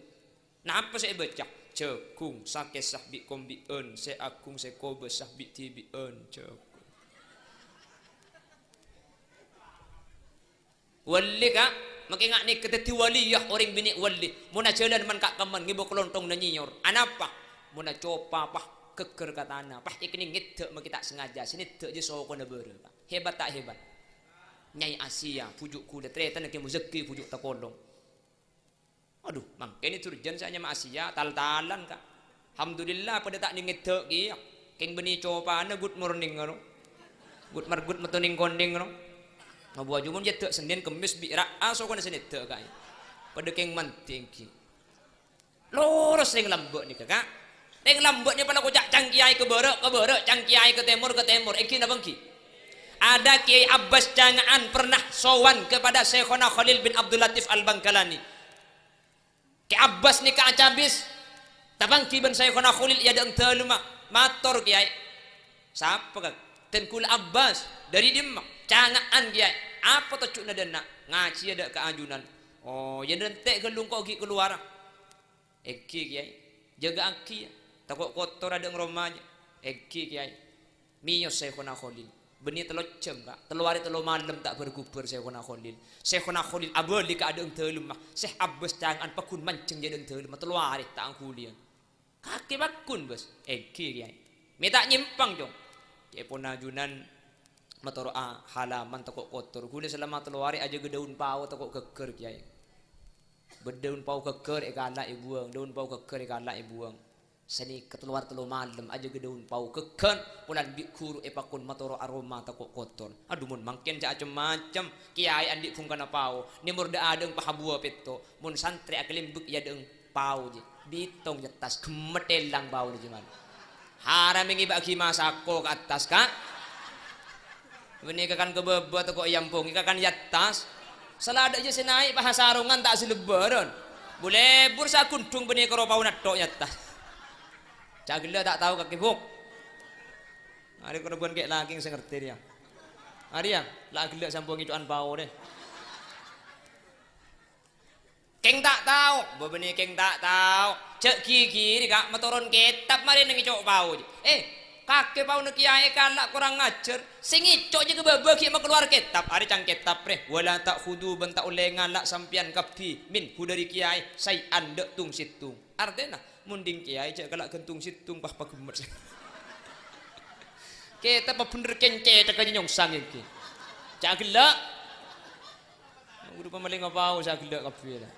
Napa sè èbâca? Jhâghung, sakèsa bi' kombi'ân, sè aghung sè kobâsa bi' dhibi'ân, jhâghung. Wali, Ka', makè nga' nèka dhâddhi wali, yâ, orèng binè' wali. Mon ajhâlân man-, ka-, kemman ngèbâ kalonthong na nyèyor. Anapa? Mon acopa, pas ghâgghâr ka tana, pas èkennèng ngèdhâ' makè ta' sengaja, sè nèdhâ' jiyâ sokona bârâ', Ka'. Hebat ta' hebat? Nyai Asia, bhuju' ghulâ, tarètanna Kè Muzakki, bhuju' Takolong. Adhu, mangkèn è durjân sè anyama Asia, tal-talan, Ka'. Alhamdulillah, padâ ta' nèng ngèdhâ' kèya. Kèng bânnè copana good morning, ngono. Good mar-, good matoning koning, ngono. Ngabu aju mon èdhâ' Sennèn Kemmès bi' ra'a sokona sè nèdhâ', Ka'. Padâ kèng mandhi èngghi. Loros rèng lambâ' nèka, Ka'. Rèng lambâ' nèka pala koca' cangkèyaè ka bârâ', ka bârâ', cangkèyaè ka tèmor, ka tèmor. Èngghi napa èngghi? Ada Kiai Abbas Canga'an pernah sowan kepada Syekhona Khalil bin Abdul Latif Al-Bangkalani. Kè Abbas nèka acabis, tapanggi bân Syaikhona Kholil è adâ'na dâlemma, mator, "Kèyaè." "Sapa, Kak?" "Dhân kaulâ Abbas." "Dâri dimma?" "Canga'an, Kèyaè." "Apa tojjhuna dâ' enna'?" "Ngajhi adâ' ka ajunan." "Oh, yâ, dântè' ghâllu engko' ghi' kalowara." "Èngghi, Kèyaè." "Jâgâ'aghi, yâ. Tako' kotor adâ'na roma, jâ." "Èngghi, Kèyaè." Mèyos Syaikhona Kholil. Bânnè tello jam, Ka'. Tello arè tello malem ta' bhâr-ghubhâr Syaikhona Kholil. Syaikhona Kholil abâli ka adâ'na dâlemma. Syekh Abbas Canga'an paggun manjheng è adâ'na dâlemma. Tello arè ta' angghuliyan. "Kakè paggun, Bas?" "Èngghi, Kèyaè." "Mè' ta' nyèmpang, Cong." Ca'èpon ajunan matoro'a halaman tako' kotor. Ghulâ salama tello arè ajâgâ dâun pao tako' ghâgghâr, Kèyaè. Bâdâ dâun pao ghâgghâr èkala' èbuwâng, dâun pao ghâgghâr èkala' èbuwâng. Sanèka tello arè tello malem ajâgâ dâun pao ghâgghâr, polana bi' ghuru èpakon matoro'a roma tako' kotor. Adhu, mon mangkèn jâ' cem-macem, kèyaè andi' bhungkana pao, nèmor dâ'-adâ'na pahabuwâ pètto', mon santrè akalèmbek è adâ'na pao jiyâ, bitong jâ' attas, ghemmet èlang paona jiyâ malem. Haram ngèbâ'âghi masako ka attas, Ka'. Bânnè kakan ka bâbâ tako' èyambhungè kakan è attas. Saladâ' jiyâ sè naè' pas asarongan ta' sè lebbârân. Bu-lebbur sè aghundhung bânnè karo paona tho' è attas. Ca' ghellâ' ta' tao kakè, Bu'. Arè koroban kè' lakèng sè ngartè rèya. Arèya, la' ghellâ' sampon ngèco'an pao rè. Kèng ta' tao, bâbâna kèng ta' tao. Jâ' ghighiri, Ka', matoron kètab marè nèng èco' pao. Eh, kakè paona kèyaè kala' korang ajhâr. Sè ngèco' jâgâ bâbâ ghi' makalowar kètab. Arè cang kètab, rè. "Wala ta'khudzu," bân ta' ollè ngala' sampèyan kabbhi, "minhu," dâri kèyaè, "syai'an," dâ' tong-sèttong. Artèna, mon dhing kèyaè jâ' kala' ghân tong-sèttong, pas paghemmet. Kètab bhender kèng cèthagghâ nyongsang èngghi. Ca' ghellâ'. Guru pamalèngnga pao, ca' ghellâ' kabbhi, la.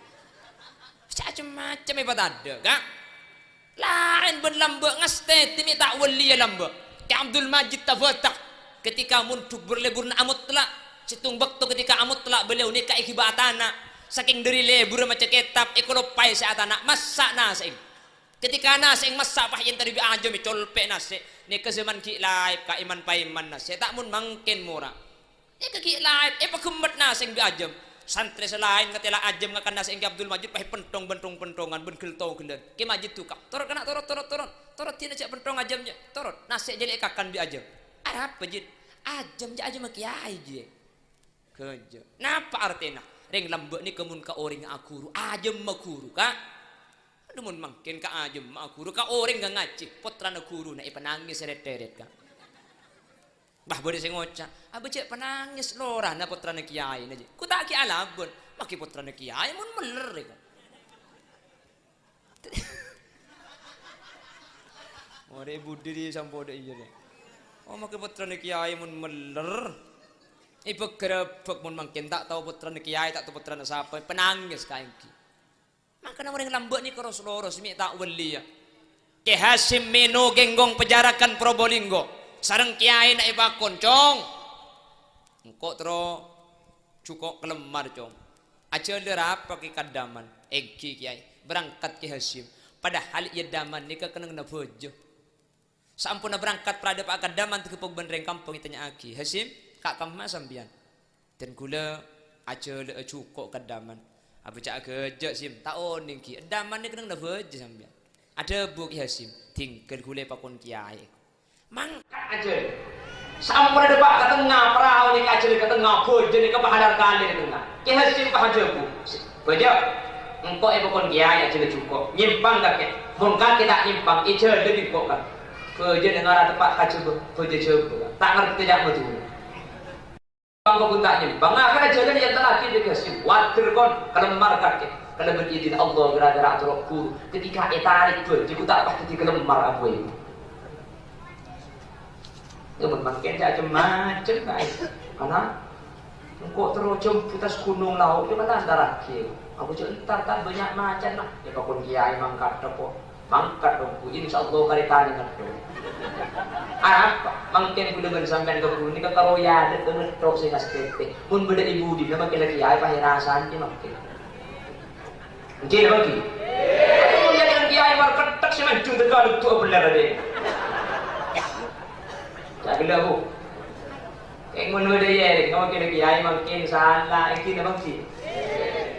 Cem-macem èpatadâ', Ka'. Laèn bân lambâ' ngastètè mè' ta' wâliyâ lambâ'. Kè Abdul Majid Tabatak, ketika mondhuk bur-lebburna amottla', sèttong bâkto ketika amottla' beliau nèka èghibâ atana', sakèng dâri lebburrâ maca kètab, èkaloppaè sè atana', massa' nasè'èng. Ketika nasè'èng massa' pas èntarè bi' ajâm, ècolpè' nasè'. Nèka zaman ghi' laèp, Ka', èman-paèman nasè', ta' mon mangkèn mora. Nèka ghi' laèp, èpaghemmet nasè'èng bi' ajâm. Santrè sè laèn ngatèla' ajâm ngakan nasè'èng Kè Abdul Majid, pas èpenthong bân thong-penthongan bân ghel-toghellân. Kè Majid duka, "Torot, kana', torot, torot, torot. Torot, dinah jhâ' penthong ajâm, jhâ'. Torot, nasè' jhâ' lè' èkakan bi' ajâm." "Arapa, Jid?" "Ajâm, jhâ' ajâmma kèyaè, Jid." Ghânjhâ'. Napa artèna? Rèng lambâ' nèka mon ka orèngnga aghuru, ajâmma ghuru, Ka'. Adhu, mon mangkèn ka ajâmma aghuru, ka orèng ngajhi, pottrana ghuruna èpanangès rèt-tèrèt, Ka'. Bâh, bâdâ sè ngoca', "Abâ' jhâ' panangès lorana pottrana kèyaèna, jhâ'." Ghu ta' ghi' alabân, maghi pottrana kèyaè mon mèller, èko. Orèng budi di sampoda iyâ, deh. Oh, maghi pottrana kèyaè mon mèller. Èbâgghârâbâk mon mangkèn ta' tao pottrana kèyaè, ta' tao pottrana sapa, panangès kaènggi. Mangkana orèng lambâ' nèka ros-loros mè' ta' wâliyâ. Kè Hasyim Mino Genggong Pejarakan Probolinggo sareng kèyaèna èpakon, "Cong, engko' terro jhuko' kalemmar, Cong. Ajhâlâ rapa Kè Kaddaman?" "Èngghi, Kèyaè." Berangkat Kè Hasyim. Padahal è Kaddaman nèka kennengnganna bâjâ. Saamponna berangkat para dâpa' Kaddaman, tagheppok bân rèng kampong ètanya'aghi, "Hasyim, ka' kemma sampèyan?" "Dân ghulâ ajhâlâ'â jhuko' Kaddaman." "Abâ' jhâ' aghâjâ', Sim, ta' onèng ghi'. Kaddaman nèka kennengnganna bâjâ sampèyan." Adhâbu Kè Hasyim, "Dingghâl ghulâ èpakon kèyaè." Mangkat ajhâlâ. Saamponna dâpa' ka tengnga, parao nèka ajhâlâ ka tengnga, bâjâ nèka pahalar kalè ka tengnga. Kè Hasyim pas adhâbu, "Bâjâ, engko' èpakon kèyaè ajhâlâ jhuko'. Nyèmpang kakè. Mon kakè ta' nyèmpang, èjhâlâ bi' engko' kakè." Bâjâna ngara teppa' ka Jhâbâ, bâjâ Jhâbâ. Ta' ngartè ca' Madhurâ. Bâ' pon ta' nyèmpang, akhèrra jhâlân èyantellaghi bi' Hasyim. Water kon, kalemmar kakè. Kalabân idin Allah, gara-gara atoro' ghuru. Ketika ètarèk bâjâ, ghu ta' pas dhâddhi kalemmar, abu ibu. Yâ, mon mangkèn cem-macem, kaè. Ana', engko' terro jhâmbhu attas ghunong lao', yâ, kan antaraghi. Abu jhâ' entar, kan bânnya' macan, nah. Èpakon kèyaè mangkat, kok. Mangkat ongghu, insyaallah karètana ngetthok. Arapa? Mangkèn ghulâ bân sampèyan ka ghuru nèka karo yâ adâ' ngetthok sè ngastètè. Mon bâdâ è budina mangkèn la kèyaè pas èrasana mangkèn. Èngghi napa èngghi? Mon yâ kèyaè marketthek sè manjung teka luttu' abellâr adâ'. Ca'na ghellâ', Bu. Kèng mon bâdâ yâ, kèng mon kèyaè mangkèn sala, èngghi napa èngghi?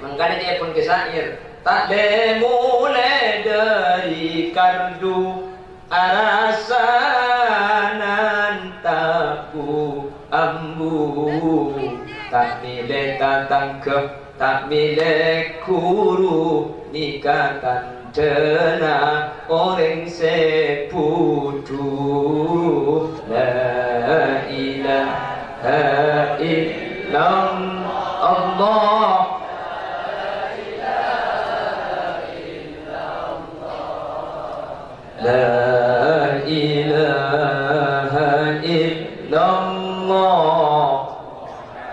Mangkana ca'èpon kè syair, "Ta' lè-molè dâri kardu, arasanan ta' bu-ambu. Ta' mèlè tatangghâ, ta' mèlè ghuru, nèka tan-, dhâna orèng sè budhu. La ilaha illallah. La ilaha illallah.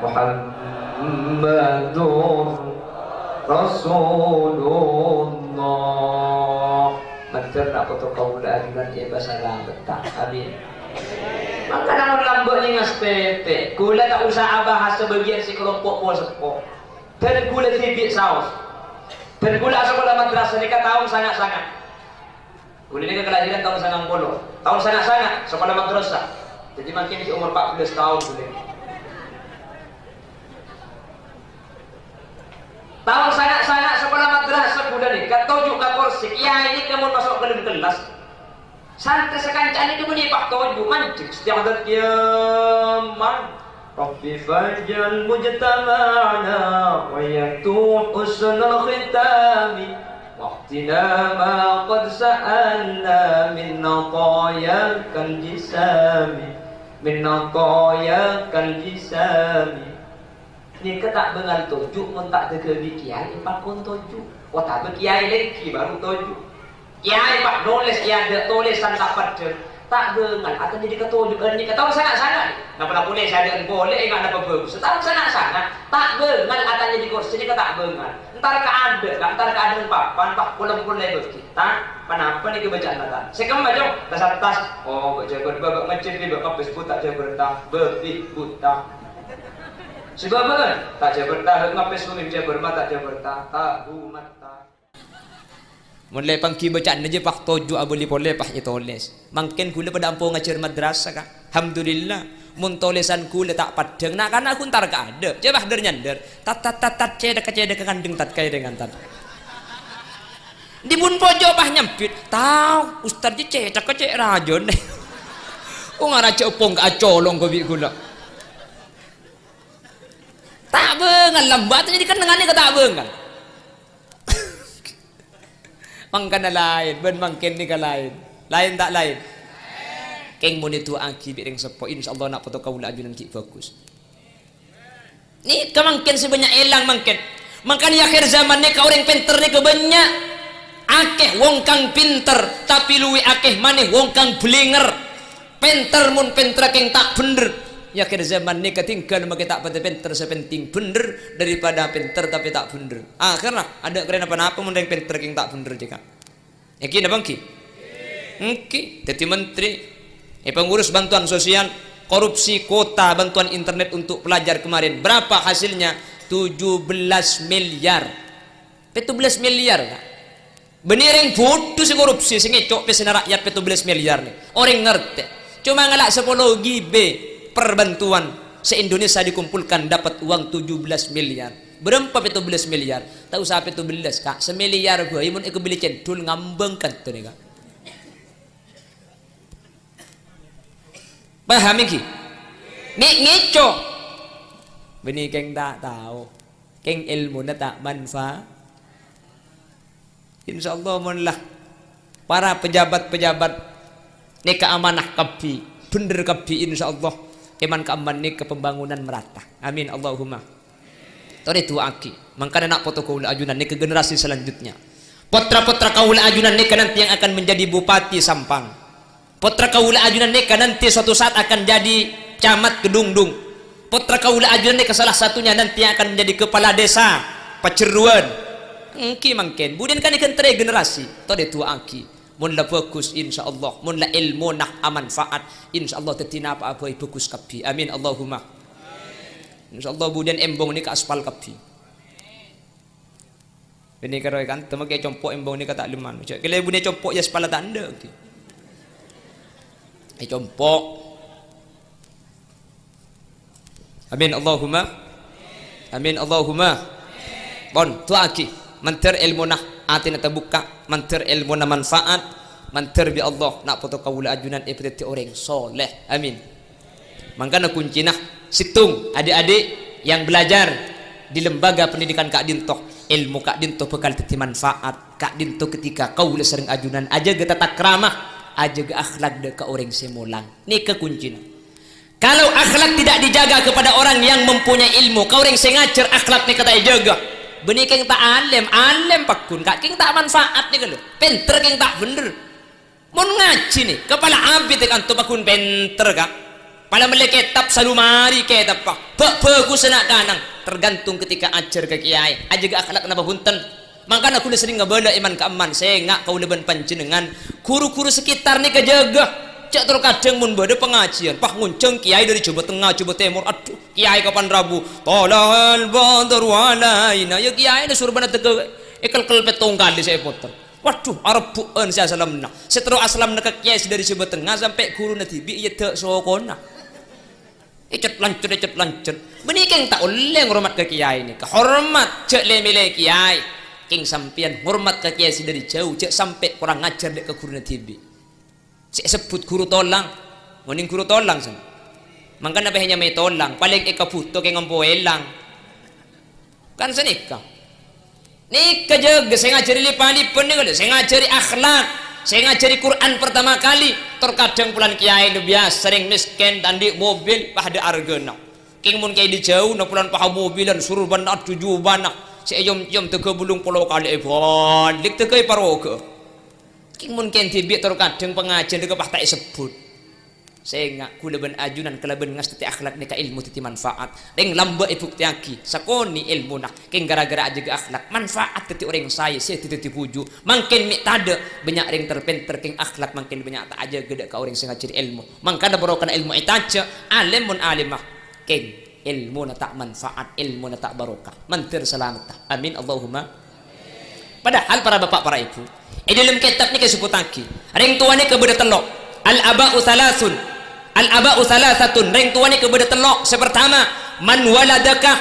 Muhammadur Rasulullah. Mandhâr na' poto kaulâ ajunan èpasalametta. Amin. Mangkana mon lambâ' nèngas pèpè, kaulâ ta' osa abahas sabâgiyân sè kalompo' po-seppo. Dân kaulâ dhibi' saos. Dân kaulâ asakola madrasah nèka taon sanga'-sanga'. Kaulâ nèka kalahiran taon sangang polo. Taon sanga'-sanga', sakola madrasah. Dhâddhi mangkèn ghi' omor empat belas taon kaulâ. Taon sanga'-sanga' sakola madrasah kaulâ nèka toju' ka korsi, kèyaè nèka mon maso' ka dâlem kellas. Santrè sakancana nèka bânnè pas toju', manjheng sè adat kèyaman. Rabbi faj'al mujtama'ana wa yatuh husnul khitami. Waqtina ma qad sa'alna min atayakal jisami. Min atayakal jisami. Nèka ta' bângal toju', mon ta' dâgâ bi' kèyaè èpakon toju'. Otabâ kèyaè lèngghi bhuru toju'. Kèyaè pas nolès è adâ' tolèsan ta' peddhâng. Ta' bângal, atanya di katoju', eh, nèka tao sanga'-sanga'. Napa-napa polè, sadhâjâ polè, enga' napa bhâghus. Tao sanga'-sanga'. Ta' bângal, atanya di korsi nèka ta' bângal. Entar ka adâ', Ka', entar ka adâ' papan, Pak, polè-polè bâghi. Ta', ponapa nèka bâca'anna, Ta'? Sè kemma, Cong, tas-attas. Oh, bâ' jâbâr, bâ', bâ' ngajhâr, bâ', ngepes buta jâbâr, Ta'. Bâbi buta. Sè bâbâ'ân, Ta' jâbâr, Ta', ngepes kuning jâbâr, mata jâbâr, Ta'. Tahu mata. Mon lè pangghi bâca'anna jâ pas toju' abâli polè pas ètolès. Mangkèn ghulâ padâ ampo ngajhâr madrasah, Ka'. Alhamdulillah. Mon tolèsan ghulâ ta' paddhâng, na'-kana' ghun entar ka adâ'. Jâ pas dhâr-nyandhâr. Tat, tat, tat, tat, cèdhâkka, cèdhâkka, kandheng tat, kaèrèngan tat. Dipun pojok pas nyambit. Tao, ustad jâ cèdhâkka cè' rajâna. Oh, ngara jâ' pong ka acolong ko bi' ghulâ. Ta' bângal, lambâ' atanya di kennengngan nèka ta' bângal. Mangkana laèn, bân mangkèn nèka laèn. Laèn ta' laèn? Kèng mon èdu'aaghi bi' rèng seppo, insyaallah na' poto kaulâ ajunan ghi' bhâghus. Nèka mangkèn sè bânnya' èlang mangkèn. Mangkana è akhèr zaman nèka orèng pènter nèka bânnya'. Akèh wong kang pènter, tapè luwè akèh manè wong kang bhâlènger. Pènter mon pènterra kèng ta' bhendher. È akhèr zaman nèka tinggal makè ta' patè pènter sè pentèng bhendher daripada pènter tapè ta' bhendher. Akhèrra adâ' karè napa-napa mon rèng pènter kèng ta' bhendher, cèka. Ènggi napa ènggi? Ènggi. Dhâddhi menteri, eh, pengurus bantuan sosial, korupsi kuota bantuan internet untuk pelajar kemarin. Berapa hasilnya? Tujuh belas miliar. Pètto bellâs miliar, Ka'. Bânnè rèng bhudhu sè korupsi, sè ngèco' pèssèna ra'yat pètto bellâs miliar nè. Orèng ngartè. Coma ngala' sapolo gibe per bantuan se-Indonesia dikumpulkan dapat uang tujuh belas miliar. Bârâmpa pètto bellâs miliar? Ta' osa pètto bellâs, Ka'. Samiliar bhâi mon èkabelli cendhul ngambâng kantona, Ka'. Paham ènggi? Nè' ngèco'. Bânnè kèng ta' tao. Kèng èlmona ta' manfa-, Insyaallah, mon la para pejabat-pejabat nèka amanah kabbhi, bhendher kabbhi, insyaallah, kèman-ka'emman nèka pembangunan merata. Amin, Allahumma. Torè du'aaghi. Mangkana na' poto kaulâ ajunan nèka generasi selanjutnya. Potra-potra kaulâ ajunan nèka nanti yang akan menjadi Bupati Sampang. Potra kaulâ ajunan nèka nanti suatu saat akan jadi camat Kedungdung. Potra kaulâ ajunan nèka salah satunya nanti akan menjadi kepala desa Pajerruan. Ènggi mangkèn, budiyân kan èghântèrè generasi. Torè du'aaghi. Mon la bhâghus, insyaallah. Mon la èlmona amanfaat, insyaallah dhâddhi napa'a bhâi bhâghus kabbhi. Amin, Allahumma. Insyaallah budiyân embong nèka aspal kabbhi. Bânnè karo èkantem, kè compo' embong nèka ta' lem anu. Jâ' kèlè bânnè compo' ya aspal ta' endâ', ghi. È compo'. Amin, Allahumma. Amin, Allahumma. Pon, du'aaghi. Mandhâr èlmona atèna tabukka', mandhâr èlmona manfaat, mandhâr bi' Allah na' poto kaulâ ajunan èpadhâddhi orèng soleh. Amin. Mangkana kuncina, sèttong, adik-adik yang belajar di lembaga pendidikan ka'dinto, èlmo ka'dinto bhâkal dhâddhi manfaat ka'dinto ketika kaulâ sareng ajunan ajâgâ tata krama, ajâgâ akhlak dâ' ka orèng sè molang. Nèka kuncina. Kalau akhlak tidak dijaga kepada orang yang mempunyai ilmu, ka orèng sè ngajhâr akhlak nèka ta' èjâgâ, bânnè kèng ta' alèm, alèm paggun, Ka', kèng ta' manfaat nèka lho. Pènter kèng ta' bhendher. Mon ngajhi nè, kapala abit è kanto paggun pènter, Ka'. Pala mellè kètab salumari kètabbhâ, bâ'-bhâghussâ na'-kana', tergantung ketika ajhâr ka kèyaè, ajâgâ akhlak napa bhunten. Mangkana kaulâ serrèng ngabâlâ èman-ka'emman, sènga' kaulâ bân panjhennengngan, ru-ghuru sekitar nèka jâgâ, jhâ' terkadang mon bâdâ pangajiân, pas ngonjhâng kèyaè dâri Jhâbâ Tengnga, Jhâbâ Tèmor, adhu, kèyaè kapan rabu, "Thala'al badru 'alaina," ya kèyaè nè surbâna tegghâ èkelkel pèttong kalè sè èpoter. Wadhu, arebbhu'ân sè asalamna. Sè terro asalamna ka kèyaè sè dâri Jhâbâ Tengnga sampè' ghuruna dhibi' iyâ dâ' sokona. Ècet-lancet, ècet-lancet. Bânnè kèng ta' ollè ngormat ka kèyaè nèka. Hormat, jhâ' lè-mèlè kèyaè. Kèng sampèyan ngormat ka kèyaè sè dâri jhâu, jhâ' sampè' korang ajhâr dâ' ka ghuruna dhibi'. Sè èsebbhut ghuru tolang. Ngonèng ghuru tolang, san. Mangkana pèhè nyamaè tolang, palèng èkabhuto kèng ampo èlang. Kan sanèka. Nèka jâgâ sè ngajhâri lip-alipan nèka lho, sè ngajhâri akhlak, sè ngajhâri Qur'an pertama kali. Tor kadhâng polana kèyaèna biyasa rèng mèskèn, ta' andi' mobil, padâ arghâna. Kèng mon kèyaè dâri jhâu, na polana pas amobilan, surbâna adhu jhubâna, sè èyom-yom tegghâ bâllung polo kalè èbâlik tegghâ èparoghâ. Kèng mon kèng dhibi' tor kadhâng pangajhiyân dhâgghâ' pas ta' èsebbhut. Sènga', kaulâ bân ajunan kalabân ngastètè akhlak nèka èlmo dhâddhi manfaat. Rèng lambâ' èbuktèyaghi, sakonè' èlmona. Kèng ghârâ-ghârâ ajâgâ akhlak, manfaat dhâddhi orèng saè sè dhâddhi bhuju'. Mangkèn mè' tadâ', bânnya' rèng ter-pènter kèng akhlak mangkèn bânnya' ta' ajâgâ dhâ' ka orèng sè ngajhâri èlmo. Mangkana bhârokana èlmo ètajâ, alèm mon alèma. Kèng, èlmona ta' manfaat, èlmona ta' barokah. Mandhâr salametta. Amin, Allahumma. Padahal para bapa', para ibu, è dhâlem kètab nèka èsebbhuttaghi, rèng towa nèka bâdâ tello'. Al-aba'u tsalatsun. Al-aba'u tsalatsatun. Rèng towa nèka bâdâ tello'. Sè partama, man waladaka.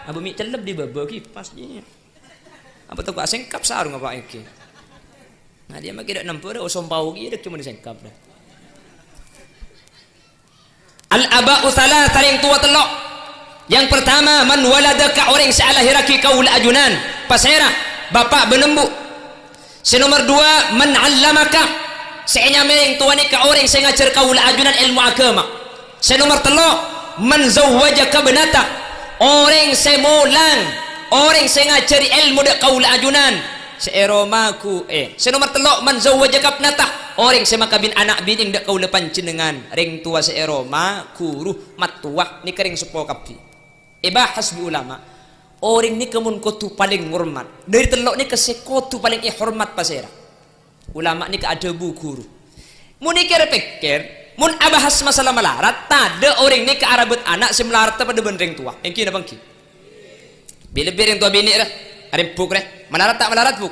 Abâ mè' cellep dhi bâbâ kipas, iyâ. Apa toko asèngkap sarong apa èngghi? Nah, dia makkè dâ' nembhâr, osom pao ghi, dâ' coma asèngkap, dâ. Al-aba'u tsalatsa, rèng towa tello'. Yang pertama, man waladaka, orèng sè alahèrraghi kaulâ ajunan. Pasèra? Bapa' bân embu'. Sè nomer duwâ', man 'allamaka, sè ènyamaè rèng towa nèka orèng sè ngajhâr kaulâ ajunan èlmo aghâma. Sè nomer tello', man zawwajaka ibnata, orèng sè molang, orèng sè ngajhâri èlmo dâ' kaulâ ajunan. Sè è roma ghu-, eh, sè nomer tello', man zawwajaka ibnata, orèng sè makabin ana' binèng dâ' kaulâ panjhennengngan. Rèng towa sè è roma, ghuru, mattowa, nèka rèng seppo kabbhi. Èbahas bi' ulama, orèng nèka mon kodhu palèng ngormat. Dhâri tello' nèka sè kodhu palèng èhormat pasèra? Ulama nèka adhâbu ghuru. Mon èkèr-pèkkèr, mon abahas masalah malarat, tadâ' orèng nèka arabât ana' sè malaratta padâ bân rèng towa. Èngghi napa èngghi? Bi-, lebbi rèng towa binè' rè, arembhuk rè. Malarat ta' malarat, Bu'?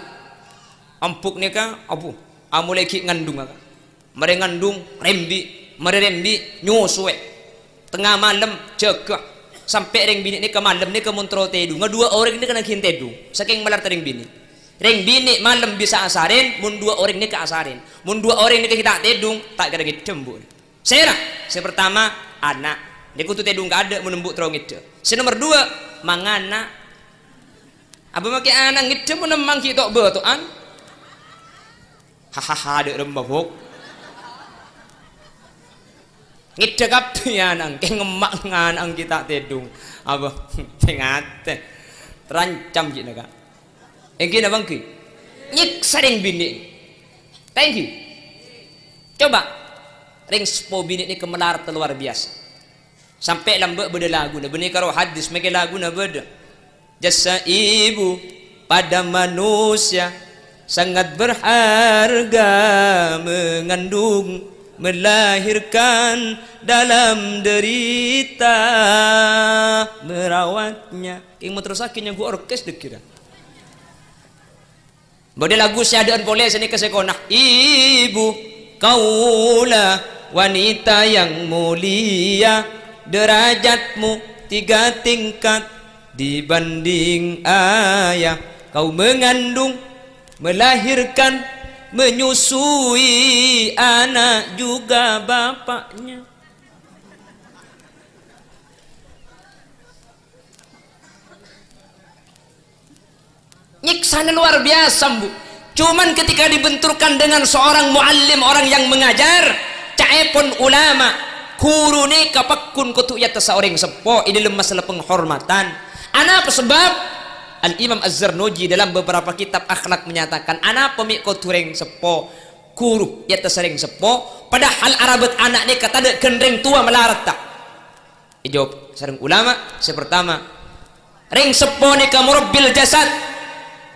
Embu' nèka, abu, amolaè ghi' ngandhunga, Ka'. Marè ngandhung, rembi', marè rembi', nyosoè. Tengnga malem, jâgâ. Sampè' rèng binè' nèka malem nèka mon terro tèdhunga, duwâ' orèng nèka nangghing tèdhung. Sakèng malarat rèng binè'. Rèng binè' malem bisa asarèn, mon duwâ' orèng nèka asarèn. Mon duwâ' orèng nèka ghi' ta' tèdhung, ta' kèra ngèddhâ embu'. Sèra? Sè partama, ana'. Nèka kodhu tèdhung kaadâ' mon embu' terro ngèddhâ. Sè nomer duwâ', mangana. Abâ makkè ana' ngèddhâ mon emmang ghi' to'-bâto'an. Hahaha, dâ' remma, Bu'. Ngèddhâ kabbhi ana', kèng emma' ngana' ghi' ta' tèdhung. Abâ, tè-ngatè. Terancam ghi' nèka. Èngghi napa èngghi? Nyèksa rèng binè'. Ta' èngghi? Coba, rèng seppo binè' nèka malarat luar biasa. Sampè' lambâ' bâdâ laguna, bânnè karo hadis, makkè laguna bâdâ. Jasa ibu pada manusia sangat berharga, mengandung, melahirkan, dalam derita merawatnya. Kèng moterrossaghi nyangghu orkes dhâgghârâ. Bâdâ lagu sè adâ'ân polè sè nèka sè kona. Ibu, kaulah wanita yang mulia, derajatmu tiga tingkat dibanding ayah. Kau mengandung, melahirkan, menyusui anak juga bapaknya. Nyèksana luar biasa, Bu. Cuman ketika dibenturkan dengan seorang muallim, orang yang mengajar, ca'èpon ulama, ghuru nèka pagghun kodhu èattessa orèng seppo è dâlem masalah penghormatan. Anapa sebab? Al-Imam Az-Zarnuji dalam beberapa kitab akhlak menyatakan, anapa mè' kodhu rèng seppo, ghuru èattessa rèng seppo, padahal arabât ana' nèka tadâ' ghân rèng towa malaratta? Èjâwâb sareng ulama, sè partama, rèng seppo nèka murabbil jasad.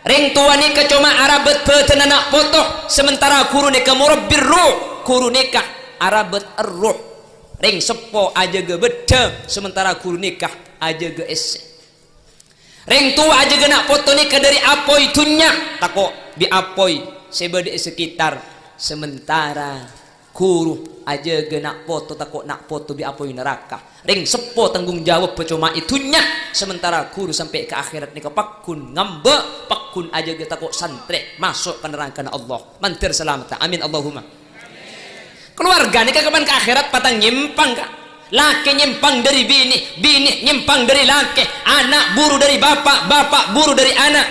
Rèng towa nèka coma arabât bhâdhânna na' poto, sementara ghuru nèka murabbir ruh. Ghuru nèka arabât erruh. Rèng seppo ajâgâ bâddhâ, sementara ghuru nèka ajâgâ èssè. Rèng towa ajâgâ na' poto nèka dâri apoy dhunnya, tako' bi' apoy sè bâdâ è sekitar, sementara ghuru ajâgâ na' poto, tako' na' poto bi' apoy naraka. Rèng seppo tanggung jawab coma è dhunnya, sementara ghuru sampè' ka akhèrat nèka pagghun ngambâ', pagghun ajâgâ tako' santrè maso' ka narakana Allah. Mandhâr salametta. Amin, Allahumma. Kalowarga nèka kapan ka akhèrat patang nyèmpang, Ka'. Lakè nyèmpang dâri binè, binè nyèmpang dâri lakè, ana' buru dâri bapa', bapa' buru dâri ana'.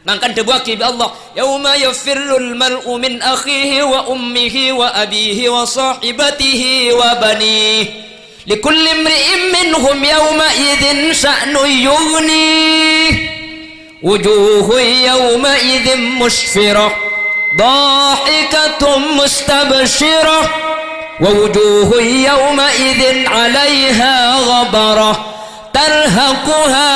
Mangkana èdhâbuwâghi bi' Allah, "Yauma yafirrul mar'u min akhihi wa ummihi wa abihi wa sahibatihi wa banih. Likulli imri'im minhum yauma idzin sya'nun yughnih. Wujuhun yauma idzin musfirah." ضاحكة مستبشرة ووجوه يومئذ عليها غبرة ترهقها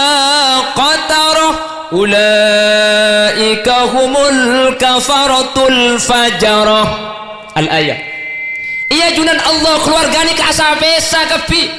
قترة أولئك هم الكفرة الفجرة. Al-ayah. Iyâ, Junan Allah, kaluwarga nèka asa-pèsa kabbhi.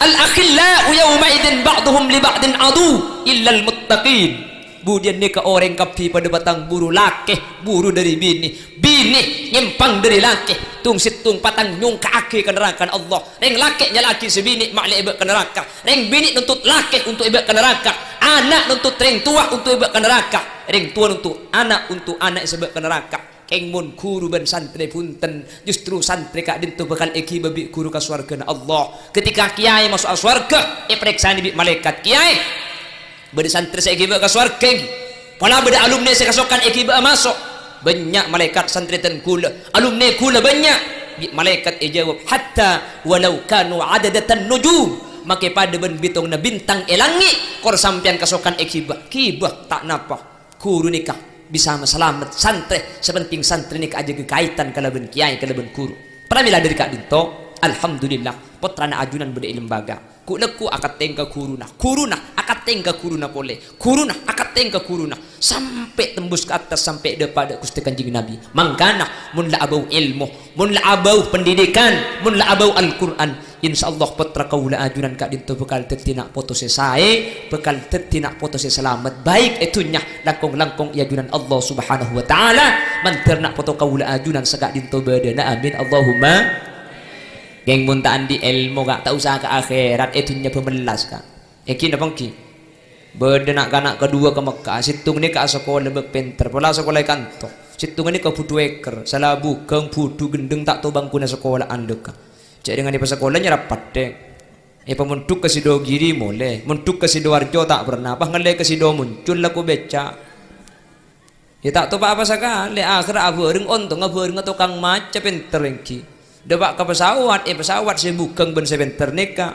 Al-akhillau yaumaidin ba'duhum li ba'din adu illal muttaqin. Budiyân nèka orèng kabbhi padâ patang buru, lakè buru dâri binè, binè nyèmpang dâri lakè, tong-settong patang nyongka'aghi ka narakana Allah. Rèng lakè nyala'aghi sè binè ma' lè èbâ' ka naraka. Rèng binè nuntut lakè onto' èbâ' ka naraka. Ana' nuntut rèng towa onto' èbâ' ka naraka. Rèng towa nuntut ana' onto' ana' sè èbâ' ka naraka. Kèng mon ghuru bân santrè bhunten, justru santrè ka'dinto bhâkal èghibâ bi' ghuru ka sowarghâna Allah. Ketika kèyaè maso'a sowarghâ, èparèksanè bi' malaèkat, "Kèyaè, bâdâ santrè sè èghibâ ka sowarghâ, ènggi? Pola bâdâ alumni sè kasokan èghibâ'â maso'?" "Bânnya', malaèkat, santrè dân ghulâ, alumni ghulâ bânnya'." Bi' malaèkat èjâwâb, "Hatta walau kanu adadatan nujum." Makè padâ bân bitongnga bintang è langngè', kor sampèyan kasokan èghibâ. Ghibâ ta' napa. Ghuru nèka bisa masalamet santrè, sè pentèng santrè nèka ajâgâ kaètan kalabân kèyaè, kalabân ghuru. Pramèla dâri ka'dinto, alhamdulillah, pottrana ajunan bâdâ è lembaga. Ghu'-lagghu' akattèng ka ghuruna, ghuruna akattèng ka ghuruna polè, ghuruna akattèng ka ghuruna, sampè' tembus ka attas, sampè' dâpa' dâ' Ghustè Kanjeng Nabi. Mangkana, mon la abâu èlmo, mon la abâu pendidikan, mon la abâu Al-Qur'an, Insyaallah, pottra kaulâ ajunan ka'dinto bhâkal dhâddhi na' poto sè saè, bhâkal dhâddhi na' poto sè salamet, baik è dhunnya, langkong-langkong è ajunan Allah Subhanahu wa Ta'ala, mandhâr na' poto kaulâ ajunan saka'dinto bâdâna. Amin, Allahumma. Kèng mon ta' andi' èlmo, Ka', ta' osa ka akhèrat, è dhunnya bâ' mellas, Ka'. Ènggi napa ènggi? Bâdâ na'-kana' kaduwâ ka Mekkah, sèttongnga nèka asakola bâk pènter, pola asakola è kanto. Sèttongnga nèka budhu èker, sala bhughâng, budhu ghendheng, ta' tao bangkona sakola andhâgghâ. Jhâ' rèng èpasakola nyerrap pettèk. Èpamondhuk ka Sidogiri molè, mondhuk ka Sidoarjo ta' pernah, pas ngallè ka Sido Muncul lako becak. Yâ ta' topa apa sakalè, akhèrra abhâreng ontongnga bhârengnga tokang maca pènter ènggi. Dâpa' ka pesawat, è pesawat sè bhughâng bân sè pènter nèka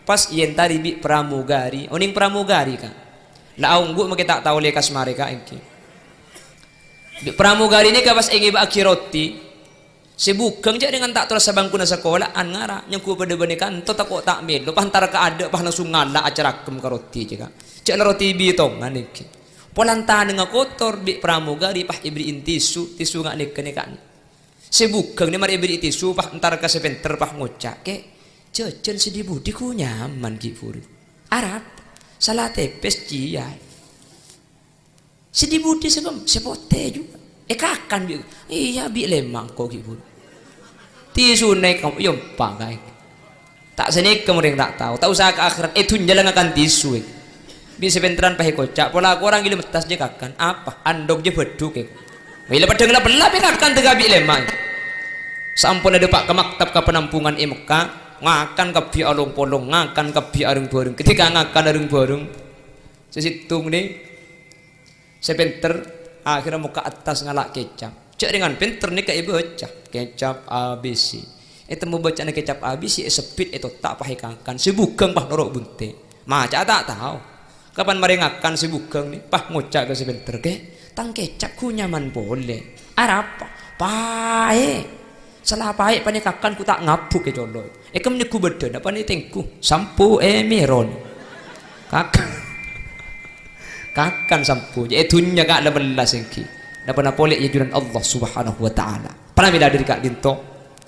pas èentarè bi' pramugari. Onèng pramugari, Ka'? La aongghu' makè ta' tao lèkas marè, Ka', ènggi. Bi' pramugari nèka pas èngèbâ'aghi roti. Sè bhughâng jhâ' rèng ta' terros sabangkona sakola'an ngara, nyangghu padâ bânnè kanto tako' ta' mèlo, pas entar ka adâ', pas langsung ngala' acaraghem ka roti jhâ', Ka'. Jhâ' la roti bitongan ènggi. Polana tanangnga kotor, bi' pramugari pas èberri'i tisu, tisu nga' nèka nèka. Sè bhughâng nè marè èberri'i tisu, pas entar ka sè pènter, pas ngoca', "Kè, jhâjhân sè dhi-budhi ghu nyaman ghi' bhuru. Arapa? Sala tèpès cèya." Sè dhi-budhi sè kèm-, sè potè jhughân. Èkakan bi', iyâ, bi' lèma' engko' ghi' bhuru. Tisuna èkèm, iyâ, empa' kaè. Ta' sanèka orèng ta' tao. Ta' osa ka akhèrat, è dhunnya la ngakan tisu, è. Bi' sè pènterran pas èkoca', pola korang ghi' la mettas jhâ' kakan. Apa? Andhâk jhâ' bâdhuk, è. Wè, la padhâ ngala'-pella' pè kakan tèka bi' lèma', è. Saamponna dâpa' ka maktab ka panampungan è Mekkah, ngakan kabbhi along-polong, ngakan kabbhi areng-bhâreng. Ketika ngakan areng-bhâreng, sè sèttong nè, Sè pènter, akhèrra mokka' attas ngala' kecap. Jhâ' rèng pènter nèka èbâca, kecap A B C. Ètemmo bâca'anna kecap A B C, èsebbit, ètotta', pas èkakan. Sè bhughâng pas noro' bunte'. Maca'a ta' tao. Kapan marè ngakan sè bhughâng nè, pas ngoca' ka sè pènter, "Kè, tang kecap ghu nyaman polè. Arapa? Paè'." Sala paè' panèka kan ghu ta' ngabuk è colo'. È kemma ghu bâdâna panè tèngghu. Sampo è mèron. Kakan. Kakan sampo. Jhâ' è dhunnya ka' la mellas ènggi. Napa-napa polè è ajunan Allah Subhanahu wa Ta'ala. Pramèla dâri ka'dinto.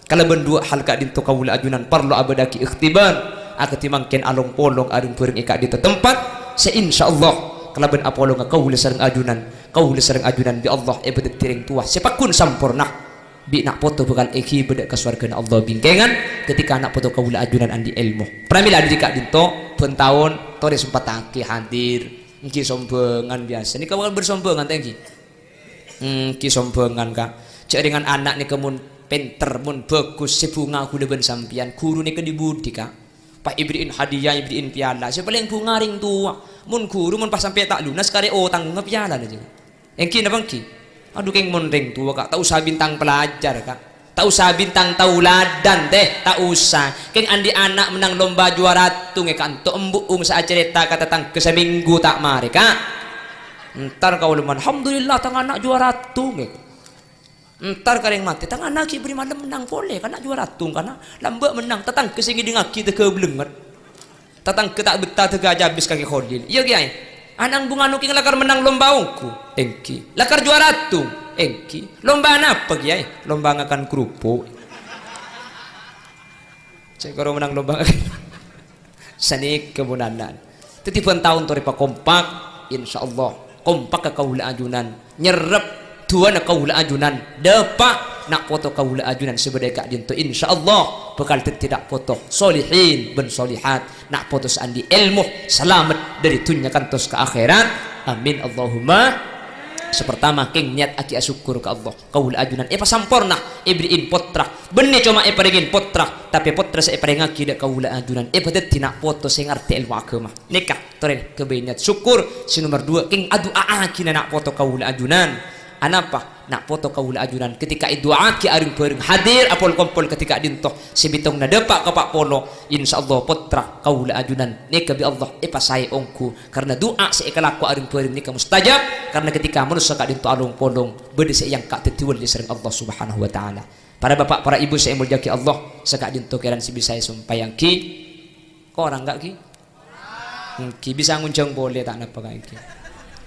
Kalabân duwâ' hal ka'dinto kaulâ ajunan parlo abâdâ'aghi ikhtibar. Akadhi mangkèn along-polong areng-bhâreng è ka'dinto tempat. Sè insyaallah kalabân apolonga kaulâ sareng ajunan. Kaulâ sareng ajunan bi' Allah èpadâddhi rèng towa sè pagghun samporna. Bi' na' poto bhâkal èghibâ dâ' ka sowarghâna Allah bingkèngan, ketika na' poto kaulâ ajunan andi' èlmo. Pramèla dâri ka'dinto, bân taon, torè sempattaghi hadir. Ènggi sombhângan biyasa. Nèka bhâkal bâr sombhângan, ta' ènggi? Ènggi sombhângan, Ka'. Jhâ' rèng ana' nèka mon pènter, mon bhâghus, sè bhunga ghulâ bân sampèyan. Ghuru nèka dhi-budhi, Ka'? Pas èberri'in hadiah, èberri'in piala. Sè palèng bhunga rèng towa. Mon ghuru, mon pas sampè' ta' lunas, karè otangnga pialana, jhâ. Ènggi napa ènggi? Adhu, kèng mon rèng towa, Ka', ta' osa bintang pelajar, Ka'. Ta' osa bintang tauladan, tè, ta' osa. Kèng andi' ana' mennang lomba juwara attung, è, Ka', ento' embu'ung sè acarèta ka tatangghâ samènggu ta' marè, Ka'. Entar kaulâ, "Alhamdulillah, tang ana' juwara attung," è. Entar ka rèng matè, "Tang ana' ghi' bâri' malem mennang polè, kana' juwâ' raddhung, kana' lambâ' mennang, tatangghâ sè ngèdingngaghi tèghâ blengnget. Tatangghâ ta' bettah tèghâ ajâ abis ka Kè Kholil. Iyâ, Kèyaè, ana' bungana kèng lakar mennang lomba ongghu?" "Èngghi." "Lakar juwâ' raddhung?" "Èngghi." "Lomba napa, Kèyaè?" "Lomba ngakan kerupuk." Cè' karo mennang lomba. Sanèka, pon, ana'. Dhâddhi bân taon torè pakompak, insyaallah. Kompak ka kaulâ ajunan, nyerrep du'ana kaulâ ajunan, dâpa' na' poto kaulâ ajunan sè bâdâ è ka'dinto, insyaallah bhâkal dhâddhi na' poto solihin bân solihat, na' poto sè andi' èlmo, salamet dâri dhunnya kantos ka akhèrat. Amin, Allahumma. Sè partama, kèng niyataghi asokkor ka Allah. Kaulâ ajunan èpasamporna, èberri'in pottra. Bânnè coma èparèngè pottra, tapè pottra sè èparèngaghi dâ' kaulâ ajunan èpadhâddhi na' poto sè ngartè èlmo aghâma. Nèka, torè ghâbây niyat sokkor. Sè nomer duwâ', kèng adu'a'aghina na' poto kaulâ ajunan. Anapa? Na' poto kaulâ ajunan ketika èdu'a'aghi areng-bhâreng hadir apol-kompol ketika dinto, sè bhitongnga dâpa' ka pa' polo, insyaallah pottra kaulâ ajunan nèka bi' Allah èpasaè ongghu. Karna du'a sè èkalako areng-bhâreng nèka mustajab, karna ketika manossa ka'dinto along-polong, bâdâ sè èangka' dhâddhi wali sareng Allah Subhanahu wa Ta'ala. Para bapa', para ibu sè èmoljâ'aghi Allah, saka'dinto kèran sè bisa èsampayaghi. Korang, enggak, ghi? Èngghi, bisa ngonjhâng polè, ta' napa, ka, èngghi.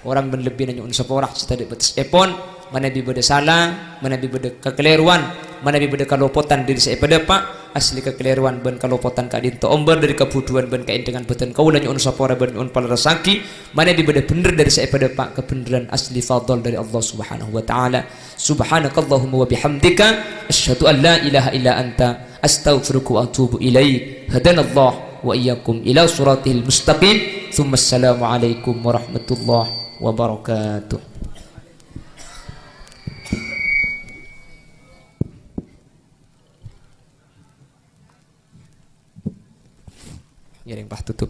Korang bân lebbina nyo'on sapora, sè tadâ' bâtessèpon, manabi bâdâ sala, manabi bâdâ kakalèrowan, manabi bâdâ kalopotan dâri sè èpadâpa', asli kakalèrowan bân kalopotan ka'dinto ombâr dâri kabhudhuwân bân kaèndhengan bhâdhân kaulâ nyo'on sapora bân nyo'on palerressaghi, manabi bâdâ bhendher dâri sè èpadâpa', kabhendherran asli fadl dâri Allah Subhanahu wa Ta'ala. Subhanakallahumma wa bihamdika, asyhadu an la ilaha illa anta, astaghfiruka wa atubu ilaik. Hadanallah wa iyyakum ila siratihil mustaqim. Tsumma assalamu alaikum warahmatullahi wabarakatuh. Ngiring patutup.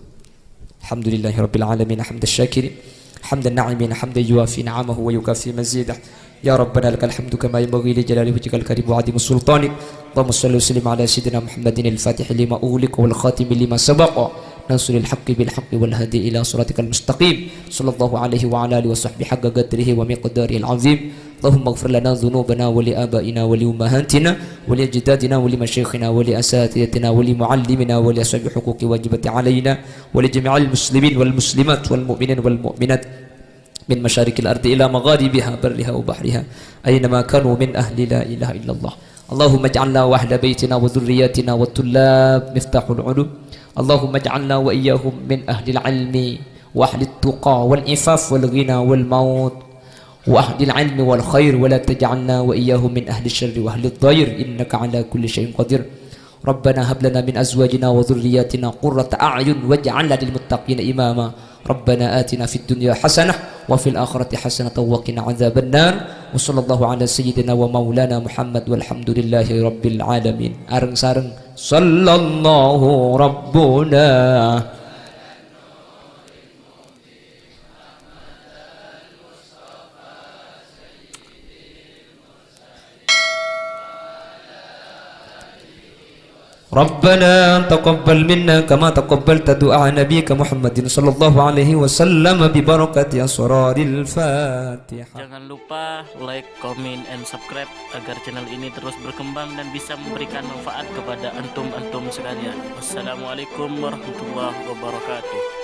Alhamdulillahirabbil alamin, hamdasy syakirin, hamdan na'imin, hamdan yuwafi ni'amahu wa yukafi mazidah. Ya Rabbana lakal hamdu kama yanbaghi li jalali wajhikal karim wa 'azimi sultanik. Allahumma shalli wa sallim ala sayyidina Muhammadin al-fatih lima ughliqa wal khatimi lima sabaqa, nasiril haqqi bil haqqi wal hadi ila siratikal mustaqim. Sallallahu alaihi wa ala alihi wa sahbihi haqqa qadrihi wa miqdarihil azim. Allahumma ighfir lana dzunubana wa li abaina wa li ummahatina wa li ajdadina wa li masyayikhina wa li asatidatina wa li muallimina wa li ashabil huquqi wajibati alaina wa li jami'il muslimin wal muslimat wal mu'minin wal mu'minat min masyariqil ardi ila magharibiha barriha wa bahriha aina ma kanu min ahli la ilaha illallah. Allahumma ij'alna wa ahla baitina wa dzurriyyatina wa tullab miftahul ulum. Allahumma ij'alna wa iyyahum min ahlil ilmi wa ahlit tuqa wal ifaf wal ghina wal maut. وأهل العلم والخير، ولا تجعلنا وإياهم من أهل الشر وأهل الضير، إنك على كل شيء قدير. ربنا هب لنا من أزواجنا وذرياتنا قرة أعين واجعلنا للمتقين إماما. ربنا آتنا في الدنيا حسنة وفي الآخرة حسنة وقنا عذاب النار. وصلى الله على سيدنا ومولانا محمد والحمد لله رب العالمين. Areng-sareng, صلى الله ربنا. ربنا تقبل منا كما تقبلت دعاء نبيك محمد صلى الله عليه وسلم ببركة أسرار الفاتحة. Jangan lupa like, comment, and subscribe agar channel ini terus berkembang dan bisa memberikan manfaat kepada antum-antum sekalian. Wassalamualaikum warahmatullahi wabarakatuh.